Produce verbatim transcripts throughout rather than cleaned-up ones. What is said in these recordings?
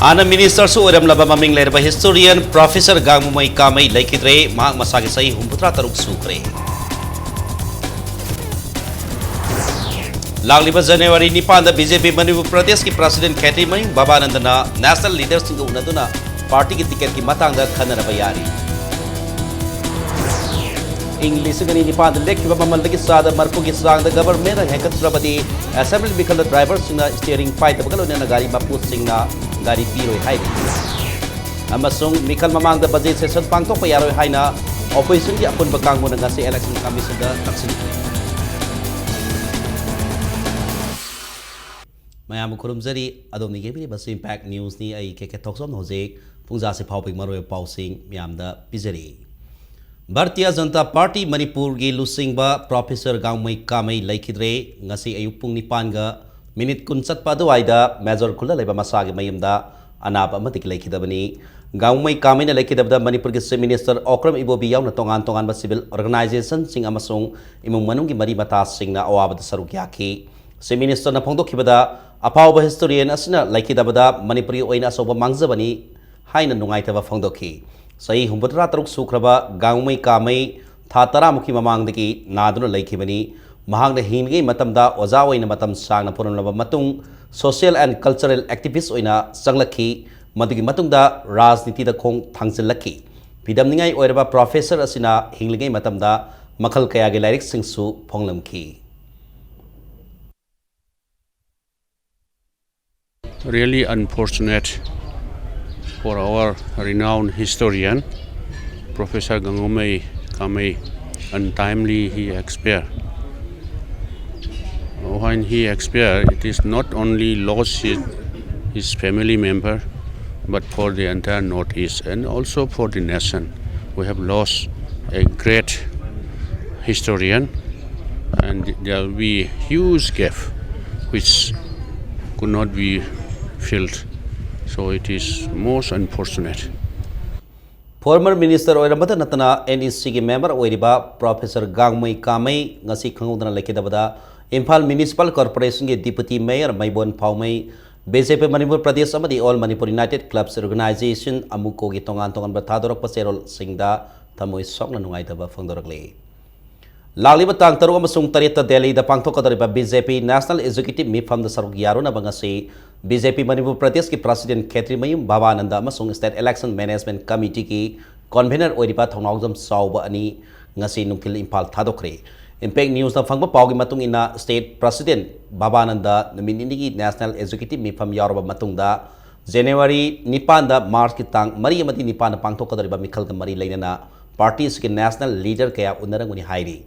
ꯍꯥꯟꯅ ꯃꯤꯅꯤꯁꯇꯔꯁꯨ ꯑꯣꯏꯔꯝꯂꯕ ꯃꯃꯤꯡ ꯂꯩꯔꯕ ꯍꯤꯁꯇꯣꯔꯤꯌꯟ ꯄ꯭ꯔꯣꯐꯦꯁꯔ ꯒꯥꯡꯃꯩ ꯀꯥꯃꯩ ꯂꯩꯈꯤꯗ꯭ꯔꯦ꯫ ꯃꯍꯥꯛ ꯃꯁꯥꯒꯤ ꯆꯍꯤ ꯍꯨꯝꯐꯨꯇꯔꯥ ꯇꯔꯨꯛ ꯁꯨꯈ꯭ꯔꯦ꯫ ꯂꯥꯛꯂꯤꯕ ꯖꯅꯋꯥꯔꯤ ꯅꯤꯄꯥꯟꯗ ꯕꯤ ꯖꯦ ꯄꯤ ꯃꯅꯤꯄꯨꯔ ꯄ꯭ꯔꯗꯦꯁꯀꯤ ꯄ꯭ꯔꯁꯤꯗꯦꯟ ꯈꯦꯇ꯭ꯔꯤ ꯃꯌꯨꯝ ꯕꯕꯥꯅꯟꯗꯅ ꯅꯦꯁꯅꯦꯜ ꯂꯤꯗꯔꯁꯤꯡꯒ ꯎꯅꯗꯨꯅ ꯄꯥꯔꯇꯤꯒꯤ ꯇꯤꯀꯦꯠꯀꯤ ꯃꯇꯥꯡꯗ ꯈꯟꯅꯅꯕ ꯌꯥꯔꯤ꯫ ꯏꯪ ꯂꯤꯁꯤꯡ ꯑꯅꯤ ꯅꯤꯄꯥꯟꯗ ꯂꯦꯞꯈꯤꯕ ꯃꯃꯜꯗꯒꯤ ꯆꯥꯗ ꯃꯔꯤꯐꯨꯒꯤ ꯆꯥꯡꯗ ꯒꯚꯔꯟꯃꯦꯟꯠꯅ ꯍꯦꯟꯒꯠꯇ꯭ꯔꯕꯗꯤ ꯑꯦꯁꯦꯝꯕ꯭ꯂꯤ ꯃꯤꯈꯜꯗ ꯗ꯭ꯔꯥꯏꯚꯔꯁꯤꯡꯅ ꯁ꯭ꯇꯤꯌꯔꯤꯡ ꯄꯥꯏꯗꯕꯒ ꯂꯣꯏꯅꯅ ꯒꯥꯔꯤ ꯃꯄꯨꯁꯤꯡꯅ ꯒꯥꯔꯤ ꯄꯤꯔꯣꯏ ꯍꯥꯏꯔꯤ꯫ ꯑꯃꯁꯨꯡ ꯃꯤꯈꯜ ꯃꯃꯥꯡꯗ ꯕꯖꯦꯠ ꯁꯦꯁꯟ ꯄꯥꯡꯊꯣꯛꯄ ꯌꯥꯔꯣꯏ ꯍꯥꯏꯅ ꯑꯣꯄꯣꯖꯤꯁꯟꯒꯤ ꯑꯄꯨꯟꯕ ꯀꯥꯡꯕꯨꯅ ꯉꯁꯤ ꯏꯂꯦꯛꯁꯟ ꯀꯃꯤꯁꯟꯗ ꯇꯛꯁꯤꯟꯈ꯭ꯔꯦ꯫ ꯃꯌꯥꯝꯕꯨ ꯈꯨꯔꯨꯝꯖꯔꯤ꯫ ꯑꯗꯣꯝꯅ ꯌꯦꯡꯕꯤꯔꯤꯕꯁꯤ ꯏꯝꯄꯦꯛ ꯅ꯭ꯌꯨꯁꯅꯤ꯫ ꯑꯩ ꯀꯦ ꯀꯦ ꯊꯣꯛꯆꯣꯝꯅ ꯍꯧꯖꯤꯛ ꯄꯨꯡꯖꯥꯁꯤ ꯐꯥꯎꯕꯒꯤ ꯃꯔꯨꯑꯣꯏꯕ ꯄꯥꯎꯁꯤꯡ ꯃꯌꯥꯝꯗ ꯄꯤꯖꯔꯤ꯫ ꯚꯥꯔꯇꯤꯌ ꯖꯅꯇꯥ ꯄꯥꯔꯇꯤ ꯃꯅꯤꯄꯨꯔꯒꯤ ꯂꯨꯆꯤꯡꯕ ꯄ꯭ꯔꯣꯐꯦꯁꯔ ꯒꯥꯡꯃꯩ ꯀꯥꯃꯩ ꯂꯩꯈꯤꯗ꯭ꯔꯦ꯫ ꯉꯁꯤ ꯑꯌꯨꯛ ꯄꯨꯡ ꯅꯤꯄꯥꯟꯒ ꯃꯤꯅꯤꯠ ꯀꯨꯟ ꯆꯠꯄ ꯑꯗꯨꯋꯥꯏꯗ ꯃꯦꯖꯣꯔ ꯈꯨꯜꯗ ꯂꯩꯕ ꯃꯁꯥꯒꯤ ꯃꯌꯨꯝꯗ ꯑꯅꯥꯕ ꯑꯃꯗꯒꯤ ꯂꯩꯈꯤꯗꯕꯅꯤ꯫ ꯒꯥꯡꯃꯩ ꯀꯥꯃꯩꯅ ꯂꯩꯈꯤꯗꯕꯗ ꯃꯅꯤꯄꯨꯔꯒꯤ ꯆꯤꯐ ꯃꯤꯅꯤꯁꯇꯔ ꯑꯣꯀ꯭ꯔꯝ ꯏꯕꯣꯕꯤ ꯌꯥꯎꯅ ꯇꯣꯉꯥꯟ ꯇꯣꯉꯥꯟꯕ ꯁꯤꯚꯤꯜ ꯑꯣꯔꯒꯅꯥꯏꯖꯦꯁꯟꯁꯤꯡ ꯑꯃꯁꯨꯡ ꯏꯃꯨꯡ ꯃꯅꯨꯡꯒꯤ ꯃꯔꯤ ꯃꯇꯥꯁꯤꯡꯅ ꯑꯋꯥꯕꯗ ꯁꯔꯨꯛ ꯌꯥꯈꯤ꯫ ꯆꯤꯐ ꯃꯤꯅꯤꯁꯇꯔꯅ ꯐꯣꯡꯗꯣꯛꯈꯤꯕꯗ, ꯑꯐꯥꯎꯕ ꯍꯤꯁꯇꯣꯔꯤꯌꯟ ꯑꯁꯤꯅ ꯂꯩꯈꯤꯗꯕꯗ ꯃꯅꯤꯄꯨꯔꯒꯤ ꯑꯣꯏꯅ ꯑꯆꯧꯕ ꯃꯥꯡꯖꯕꯅꯤ ꯍꯥꯏꯅ ꯅꯨꯡꯉꯥꯏꯇꯕ ꯐꯣꯡꯗꯣꯛꯈꯤ꯫ ꯆꯍꯤ ꯍꯨꯝꯐꯨꯇꯔꯥ ꯇꯔꯨꯛ ꯁꯨꯈ꯭ꯔꯕ ꯒꯥꯡꯃꯩ ꯀꯥꯃꯩ ꯊꯥ ꯇꯔꯥꯃꯨꯛꯀꯤ ꯃꯃꯥꯡꯗꯒꯤ ꯅꯥꯗꯨꯅ ꯂꯩꯈꯤꯕꯅꯤ꯫ ꯃꯍꯥꯛꯅ ꯍꯤꯡꯂꯤꯉꯩ ꯃꯇꯝꯗ ꯑꯣꯖꯥ ꯑꯣꯏꯅ ꯃꯇꯝ ꯁꯥꯡꯅ ꯄꯨꯔꯝꯂꯕ ꯃꯇꯨꯡ, ꯁꯣꯁꯤꯌꯦꯜ ꯑꯦꯟ ꯀꯜꯆꯔꯦꯜ ꯑꯦꯛꯇꯤꯚꯤꯁ ꯑꯣꯏꯅ ꯆꯪꯂꯛꯈꯤ꯫ ꯃꯗꯨꯒꯤ ꯃꯇꯨꯡꯗ ꯔꯥꯖꯅꯤꯇꯤꯗ ꯈꯣꯡ ꯊꯥꯡꯖꯤꯜꯂꯛꯈꯤ꯫ ꯐꯤꯗꯝꯅꯤꯡꯉꯥꯏ ꯑꯣꯏꯔꯕ ꯄ꯭ꯔꯣꯐꯦꯁꯔ ꯑꯁꯤꯅ ꯍꯤꯡꯂꯤꯉꯩ ꯃꯇꯝꯗ ꯃꯈꯜ ꯀꯌꯥꯒꯤ ꯂꯥꯏꯔꯤꯛꯁꯤꯡꯁꯨ ꯐꯣꯡꯂꯝꯈꯤ꯫ Really unfortunate for our renowned historian, Professor Gangmei Kamei, untimely he expired. When he expired, it is not only lost his, his family member, but for the entire Northeast and also for the nation. We have lost a great historian, and there will be huge gap which could not be filled. So it is most unfortunate. Former minister ꯑꯣꯏꯔꯝꯕꯇ ꯅꯠꯇꯅ N E ꯁꯤꯒꯤ member ꯑꯣꯏꯔꯤꯕ professor Gangmei Kamei ꯉꯁꯤ ꯈꯪꯍꯧꯗꯅ ꯂꯩꯈꯤꯗꯕꯗ Imphal municipal ꯀꯣꯔꯄꯣꯔꯦꯁꯟꯒꯤ deputy mayor Meibon Phaomei, B J P Manipur Pradesh ꯑꯃꯗꯤ All Manipur United Clubs Organization, ꯑꯃꯨꯀꯣꯒꯤ ꯇꯣꯉꯥꯟ ꯇꯣꯉꯥꯟꯕ ꯊꯥꯗꯣꯔꯛꯄ ꯆꯦꯔꯣꯜꯁꯤꯡꯗ ꯊꯃꯣꯏ ꯁꯣꯛꯅ ꯅꯨꯡꯉꯥꯏꯇꯕ ꯐꯣꯡꯗꯣꯔꯛꯂꯤ꯫ ꯂꯥꯛꯂꯤꯕ ꯇꯥꯡ ꯇꯔꯨꯛ ꯑꯃꯁꯨꯡ ꯇꯔꯦꯠꯇ ꯗꯦꯜꯂꯤꯗ ꯄꯥꯡꯊꯣꯛꯀꯗꯧꯔꯤꯕ ꯕꯤ ꯖꯦ ꯄꯤ National Executive ꯃꯤꯐꯝꯗ ꯁꯔꯨꯛ ꯌꯥꯔꯨꯅꯕ ꯉꯁꯤ ꯕꯤ ꯖꯦ ꯄꯤ ꯃꯅꯤꯄꯨꯔ ꯄ꯭ꯔꯗꯦꯁꯀꯤ President ꯈꯦꯇ꯭ꯔꯤꯃꯌꯨꯝ ꯚꯕꯥꯅꯟꯗ ꯑꯃꯁꯨꯡ State Election Management Committeeꯒꯤ Convener ꯑꯣꯏꯔꯤꯕ ꯊꯧꯅꯥꯎꯖꯝ ꯆꯥꯎꯕ ꯑꯅꯤ ꯉꯁꯤ ꯅꯨꯡꯊꯤꯜ ꯏꯝꯐꯥꯜ ꯊꯥꯗꯣꯛꯈ꯭ꯔꯦ꯫ Impact Newsꯅ ꯐꯪꯕ ꯄꯥꯎꯒꯤ ꯃꯇꯨꯡ ꯏꯟꯅ, State President ꯚꯕꯥꯅꯟꯗ ꯅꯨꯃꯤꯠ ꯅꯤꯅꯤꯒꯤ National Executive ꯃꯤꯐꯝ ꯌꯥꯎꯔꯕ ꯃꯇꯨꯡꯗ, ꯖꯅꯋꯥꯔꯤ ꯅꯤꯄꯥꯟꯗ ꯃꯥꯔꯆꯀꯤ ꯇꯥꯡ ꯃꯔꯤ ꯑꯃꯗꯤ ꯅꯤꯄꯥꯟꯗ ꯄꯥꯡꯊꯣꯛꯀꯗꯧꯔꯤꯕ ꯃꯤꯈꯜꯒ ꯃꯔꯤ ꯂꯩꯅꯅ party ꯑꯁꯤꯒꯤ national leader ꯀꯌꯥ ꯎꯅꯔꯝꯒꯅꯤ ꯍꯥꯏꯔꯤ꯫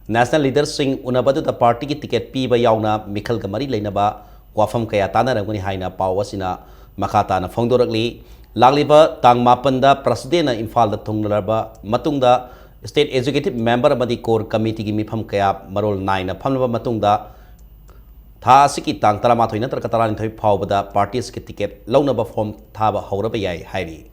National leaderꯁꯤꯡ ꯎꯅꯕꯗꯨꯗ partyꯒꯤ ticket ꯄꯤꯕ ꯌꯥꯎꯅ ꯃꯤꯈꯜꯒ ꯃꯔꯤ ꯂꯩꯅꯕ ꯋꯥꯐꯝ ꯀꯌꯥ ꯇꯥꯟꯅꯔꯝꯒꯅꯤ ꯍꯥꯏꯅ ꯄꯥꯎ ꯑꯁꯤꯅ ꯃꯈꯥ ꯇꯥꯅ ꯐꯣꯡꯗꯣꯔꯛꯂꯤ꯫ ꯂꯥꯛꯂꯤꯕ ꯇꯥꯡ ꯃꯥꯄꯟꯗ Presidentꯅ ꯏꯝꯐꯥꯜꯗ ꯊꯨꯡꯂꯔꯕ ꯃꯇꯨꯡꯗ, State Executive Member ꯑꯃꯗꯤ Core Committeeꯒꯤ ꯃꯤꯐꯝ ꯀꯌꯥ ꯃꯔꯣꯜ ꯅꯥꯏꯅ ꯐꯝꯂꯕ ꯃꯇꯨꯡꯗ, ꯊꯥ ꯑꯁꯤꯒꯤ ꯇꯥꯡ ꯇꯔꯥꯃꯥꯊꯣꯏ ꯅꯠꯇ꯭ꯔꯒ ꯇꯔꯥꯅꯤꯊꯣꯏ ꯐꯥꯎꯕꯗ party ꯑꯁꯤꯒꯤ ticket ꯂꯧꯅꯕ form ꯊꯥꯕ ꯍꯧꯔꯕ ꯌꯥꯏ ꯍꯥꯏꯔꯤ꯫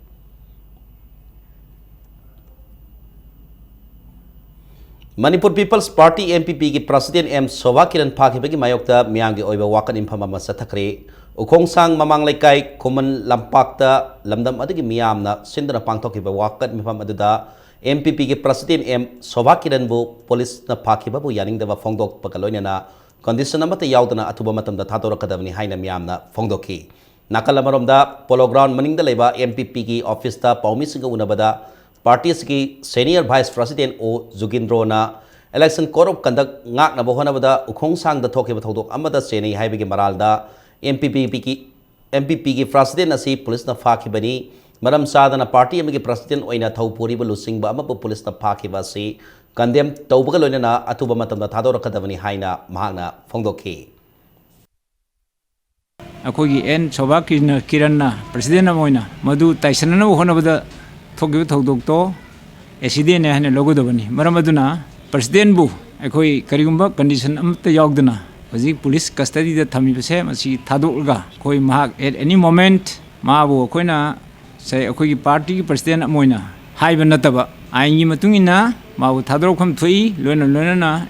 Manipur People's Party, M P Pꯒꯤ President M Sobha Kiran ꯐꯥꯈꯤꯕꯒꯤ ꯃꯥꯌꯣꯛꯇ ꯃꯤꯌꯥꯝꯒꯤ ꯑꯣꯏꯕ ꯋꯥꯀꯠ ꯃꯤꯐꯝ ꯑꯃ ꯆꯠꯊꯈ꯭ꯔꯦ꯫ ꯎꯈꯣꯡꯁꯥꯡ ꯃꯃꯥꯡ ꯂꯩꯀꯥꯏ ꯈꯨꯃꯟ ꯂꯝꯄꯥꯛꯇ ꯂꯝꯗꯝ ꯑꯗꯨꯒꯤ ꯃꯤꯌꯥꯝꯅ ꯁꯤꯟꯗꯨꯅ ꯄꯥꯡꯊꯣꯛꯈꯤꯕ ꯋꯥꯀꯠ ꯃꯤꯐꯝ ꯑꯗꯨꯗ M P Pꯒꯤ President M Sobha ꯀꯤꯔꯟꯕꯨ ꯄꯨꯂꯤꯁꯅ ꯐꯥꯈꯤꯕꯕꯨ ꯌꯥꯅꯤꯡꯗꯕ ꯐꯣꯡꯗꯣꯛꯄꯒ ꯂꯣꯏꯅꯅ condition ꯑꯃꯠꯇ ꯌꯥꯎꯗꯅ ꯑꯊꯨꯕ ꯃꯇꯝꯗ ꯊꯥꯗꯣꯔꯛꯀꯗꯕꯅꯤ ꯍꯥꯏꯅ ꯃꯤꯌꯥꯝꯅ ꯐꯣꯡꯗꯣꯛꯈꯤ꯫ ꯅꯥꯀꯜ ꯑꯃꯔꯣꯝꯗ, Polo Ground ꯃꯅꯤꯡꯗ ꯂꯩꯕ M P Pꯒꯤ officeꯇ ꯄꯥꯎꯃꯤꯁꯤꯡꯒ ꯎꯅꯕꯗ party ꯑꯁꯤꯒꯤ Senior Vice President ꯑꯣ ꯖꯨꯒꯤꯟꯗ꯭ꯔꯣꯅ Election Code of Conduct ꯉꯥꯛꯅꯕ ꯍꯣꯠꯅꯕꯗ ꯎꯈꯣꯡꯁꯥꯡꯗ ꯊꯣꯛꯈꯤꯕ ꯊꯧꯗꯣꯛ ꯑꯃꯗ ꯆꯦꯟꯅꯩ ꯍꯥꯏꯕꯒꯤ ꯃꯔꯥꯜꯗ M P Pꯒꯤ, M P Pꯒꯤ President ꯑꯁꯤ ꯄꯨꯂꯤꯁꯅ ꯐꯥꯈꯤꯕꯅꯤ꯫ ꯃꯔꯝ ꯆꯥꯗꯅ party ꯑꯃꯒꯤ President ꯑꯣꯏꯅ ꯊꯧ ꯄꯨꯔꯤꯕ ꯂꯨꯆꯤꯡꯕ ꯑꯃꯕꯨ ꯄꯨꯂꯤꯁꯅ ꯐꯥꯈꯤꯕ ꯑꯁꯤ condemn ꯇꯧꯕꯒ ꯂꯣꯏꯅꯅ ꯑꯊꯨꯕ ꯃꯇꯝꯗ ꯊꯥꯗꯣꯔꯛꯀꯗꯕꯅꯤ ꯍꯥꯏꯅ ꯃꯍꯥꯛꯅ ꯐꯣꯡꯗꯣꯛꯈꯤ꯫ ꯑꯩꯈꯣꯏꯒꯤ ꯑꯦꯟ ꯁꯣꯚꯥ ꯀꯤꯔꯟꯅ, ꯀꯤꯔꯟꯅ President ꯑꯃ ꯑꯣꯏꯅ ꯃꯗꯨ ꯇꯥꯏꯁꯤꯟꯅꯅꯕ ꯍꯣꯠꯅꯕꯗ ꯊꯣꯛꯈꯤꯕ ꯊꯧꯗꯣꯛꯇꯣ accidentꯅꯦ ꯍꯥꯏꯅ ꯂꯧꯒꯗꯕꯅꯤ꯫ ꯃꯔꯝ ꯑꯗꯨꯅ Presidentꯕꯨ ꯑꯩꯈꯣꯏ ꯀꯔꯤꯒꯨꯝꯕ condition ꯑꯃꯠꯇ ꯌꯥꯎꯗꯅ ꯍꯧꯖꯤꯛ police custodyꯗ ꯊꯝꯃꯤꯕꯁꯦ, ꯃꯁꯤ ꯊꯥꯗꯣꯛꯂꯒ ꯑꯩꯈꯣꯏ ꯃꯍꯥꯛ at any moment ꯃꯥꯕꯨ ꯑꯩꯈꯣꯏꯅ ꯁꯦ, ꯑꯩꯈꯣꯏꯒꯤ partyꯒꯤ President ꯑꯃ ꯑꯣꯏꯅ ꯍꯥꯏꯕ ꯅꯠꯇꯕ, ꯑꯥꯏꯟꯒꯤ ꯃꯇꯨꯡ ꯏꯟꯅ ꯃꯥꯕꯨ ꯊꯥꯗꯣꯔꯛꯐꯝ ꯊꯣꯛꯏ꯫ ꯂꯣꯏꯅ ꯂꯣꯏꯅꯅ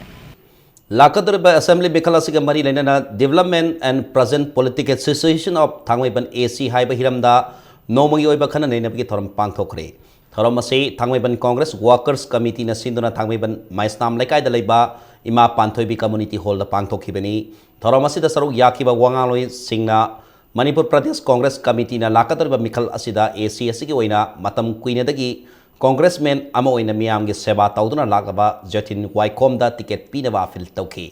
ꯂꯥꯛꯀꯗꯧꯔꯤꯕ ꯑꯦꯁꯦꯝꯕ꯭ꯂꯤ ꯃꯤꯈꯜ ꯑꯁꯤꯒ ꯃꯔꯤ ꯂꯩꯅꯅ Development and Present Political Situation of Thangmeiband A C ꯍꯥꯏꯕ ꯍꯤꯔꯝꯗ ꯅꯣꯡꯃꯒꯤ ꯑꯣꯏꯕ ꯈꯟꯅ ꯅꯩꯅꯕꯒꯤ ꯊꯧꯔꯝ ꯄꯥꯡꯊꯣꯛꯈ꯭ꯔꯦ꯫ ꯊꯧꯔꯝ ꯑꯁꯤ ꯊꯥꯡꯃꯩꯕꯟ Congress Workers Committeeꯅ ꯁꯤꯟꯗꯨꯅ ꯊꯥꯡꯃꯩꯕꯟ ꯃꯥꯏꯁꯅꯥꯝ ꯂꯩꯀꯥꯏꯗ ꯂꯩꯕ ꯏꯃꯥ ꯄꯥꯟꯊꯣꯏꯕꯤ Community Hallꯗ ꯄꯥꯡꯊꯣꯛꯈꯤꯕꯅꯤ꯫ ꯊꯧꯔꯝ ꯑꯁꯤꯗ ꯁꯔꯨꯛ ꯌꯥꯈꯤꯕ ꯋꯥꯉꯥꯡꯂꯣꯏꯁꯤꯡꯅ ꯃꯅꯤꯄꯨꯔ ꯄ꯭ꯔꯗꯦꯁ ꯀꯣꯡꯒ꯭ꯔꯦꯁ ꯀꯃꯤꯇꯤꯅ ꯂꯥꯛꯀꯗꯧꯔꯤꯕ ꯃꯤꯈꯜ ꯑꯁꯤꯗ A C ꯑꯁꯤꯒꯤ ꯑꯣꯏꯅ ꯃꯇꯝ ꯀꯨꯏꯅꯗꯒꯤ ꯀꯣꯡꯒ꯭ꯔꯦꯁꯃꯦꯟ ꯑꯃ ꯑꯣꯏꯅ ꯃꯤꯌꯥꯝꯒꯤ ꯁꯦꯕꯥ ꯇꯧꯗꯨꯅ ꯂꯥꯛꯂꯕ ꯖꯣꯊꯤꯟ ꯋꯥꯏꯈꯣꯝꯗ ꯇꯤꯀꯦꯠ ꯄꯤꯅꯕ ꯑꯄꯤꯜ ꯇꯧꯈꯤ꯫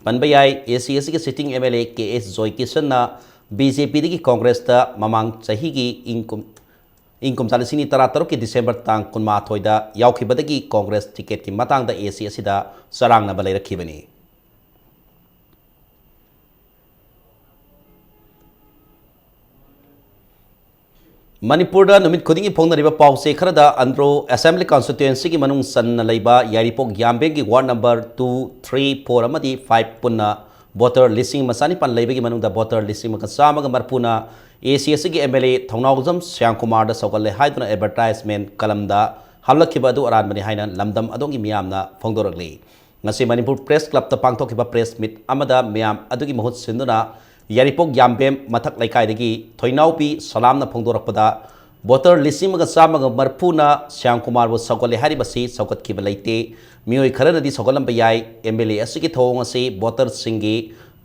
ꯄꯟꯕ ꯌꯥꯏ, A C ꯑꯁꯤꯒꯤ sitting M L A K S ꯖꯣꯏꯀꯤꯁꯟꯅ B J Pꯗꯒꯤ ꯀꯣꯡꯒ꯭ꯔꯦꯁꯇ ꯃꯃꯥꯡ ꯆꯍꯤꯒꯤ ꯏꯪ ꯀꯨꯝ-, ꯏꯪ ꯀꯨꯝꯖꯥ ꯂꯤꯁꯤꯡ ꯑꯅꯤ ꯇꯔꯥꯇꯔꯨꯛꯀꯤ ꯗꯤꯁꯦꯝꯕꯔ ꯇꯥꯡ ꯀꯨꯟꯃꯥꯊꯣꯏꯗ ꯌꯥꯎꯈꯤꯕꯗꯒꯤ ꯀꯣꯡꯒ꯭ꯔꯦꯁ ꯇꯤꯀꯦꯠꯀꯤ ꯃꯇꯥꯡꯗ A C ꯑꯁꯤꯗ ꯆꯔꯥꯡꯅꯕ ꯂꯩꯔꯛꯈꯤꯕꯅꯤ꯫ ꯃꯅꯤꯄꯨꯔꯗ ꯅꯨꯃꯤꯠ ꯈꯨꯗꯤꯡꯒꯤ ꯐꯣꯡꯅꯔꯤꯕ ꯄꯥꯎꯆꯦ ꯈꯔꯗ ꯑꯟꯗ꯭ꯔꯣ ꯑꯦꯁꯦꯝꯕ꯭ꯂꯤ ꯀꯟꯁꯇꯤꯇ꯭ꯋꯦꯟꯁꯤꯒꯤ ꯃꯅꯨꯡ ꯆꯟꯅ ꯂꯩꯕ ꯌꯥꯏꯔꯤꯄꯣꯛ ꯌꯥꯝꯕꯦꯝꯒꯤ ward number two, three, four ꯑꯃꯗꯤ five ꯄꯨꯟꯅ ꯚꯣꯇꯔ ꯂꯤꯁꯤꯡ ꯑꯃ ꯆꯥꯅꯤꯄꯥꯟ ꯂꯩꯕꯒꯤ ꯃꯅꯨꯡꯗ ꯚꯣꯇꯔ ꯂꯤꯁꯤꯡ ꯑꯃꯒ ꯆꯥꯝꯃꯒ ꯃꯔꯤꯐꯨꯅ A C ꯑꯁꯤꯒꯤ M L A ꯊꯧꯅꯥꯎꯖꯝ ꯁ꯭ꯌꯥꯝꯀꯨꯃꯥꯔꯗ ꯁꯧꯒꯠꯂꯦ ꯍꯥꯏꯗꯨꯅ ꯑꯦꯗꯚꯔꯇꯥꯏꯖꯃꯦꯟ ꯀꯂꯝꯗ ꯍꯥꯞꯂꯛꯈꯤꯕ ꯑꯗꯨ ꯑꯔꯥꯟꯕꯅꯤ ꯍꯥꯏꯅ ꯂꯝꯗꯝ ꯑꯗꯣꯝꯒꯤ ꯃꯤꯌꯥꯝꯅ ꯐꯣꯡꯗꯣꯔꯛꯂꯤ꯫ ꯉꯁꯤ ꯃꯅꯤꯄꯨꯔ ꯄ꯭ꯔꯦꯁ ꯀ꯭ꯂꯕꯇ ꯄꯥꯡꯊꯣꯛꯈꯤꯕ ꯄ꯭ꯔꯦꯁ ꯃꯤꯠ ꯑꯃꯗ ꯃꯤꯌꯥꯝ ꯑꯗꯨꯒꯤ ꯃꯍꯨꯠ ꯁꯤꯟꯗꯨꯅ ꯌꯥꯏꯔꯤꯄꯣꯛ ꯌꯥꯝꯕꯦꯝ ꯃꯊꯛ ꯂꯩꯀꯥꯏꯗꯒꯤ ꯊꯣꯏꯅꯥꯎꯕꯤ ꯁꯂꯥꯝꯅ ꯐꯣꯡꯗꯣꯔꯛꯄꯗ, ꯚꯣꯇꯔ ꯂꯤꯁꯤꯡ ꯑꯃꯒ ꯆꯥꯝꯃꯒ ꯃꯔꯤꯐꯨꯅ ꯁ꯭ꯌꯥꯝ ꯀꯨꯃꯥꯔꯕꯨ ꯁꯧꯒꯠꯂꯦ ꯍꯥꯏꯔꯤꯕꯁꯤ ꯁꯧꯒꯠꯈꯤꯕ ꯂꯩꯇꯦ꯫ ꯃꯤꯑꯣꯏ ꯈꯔꯅꯗꯤ ꯁꯧꯒꯠꯂꯝꯕ ꯌꯥꯏ꯫ M L A ꯑꯁꯤꯒꯤ ꯊꯧꯑꯣꯡ ꯑꯁꯤ ꯚꯣꯇꯔꯁꯤꯡꯒꯤ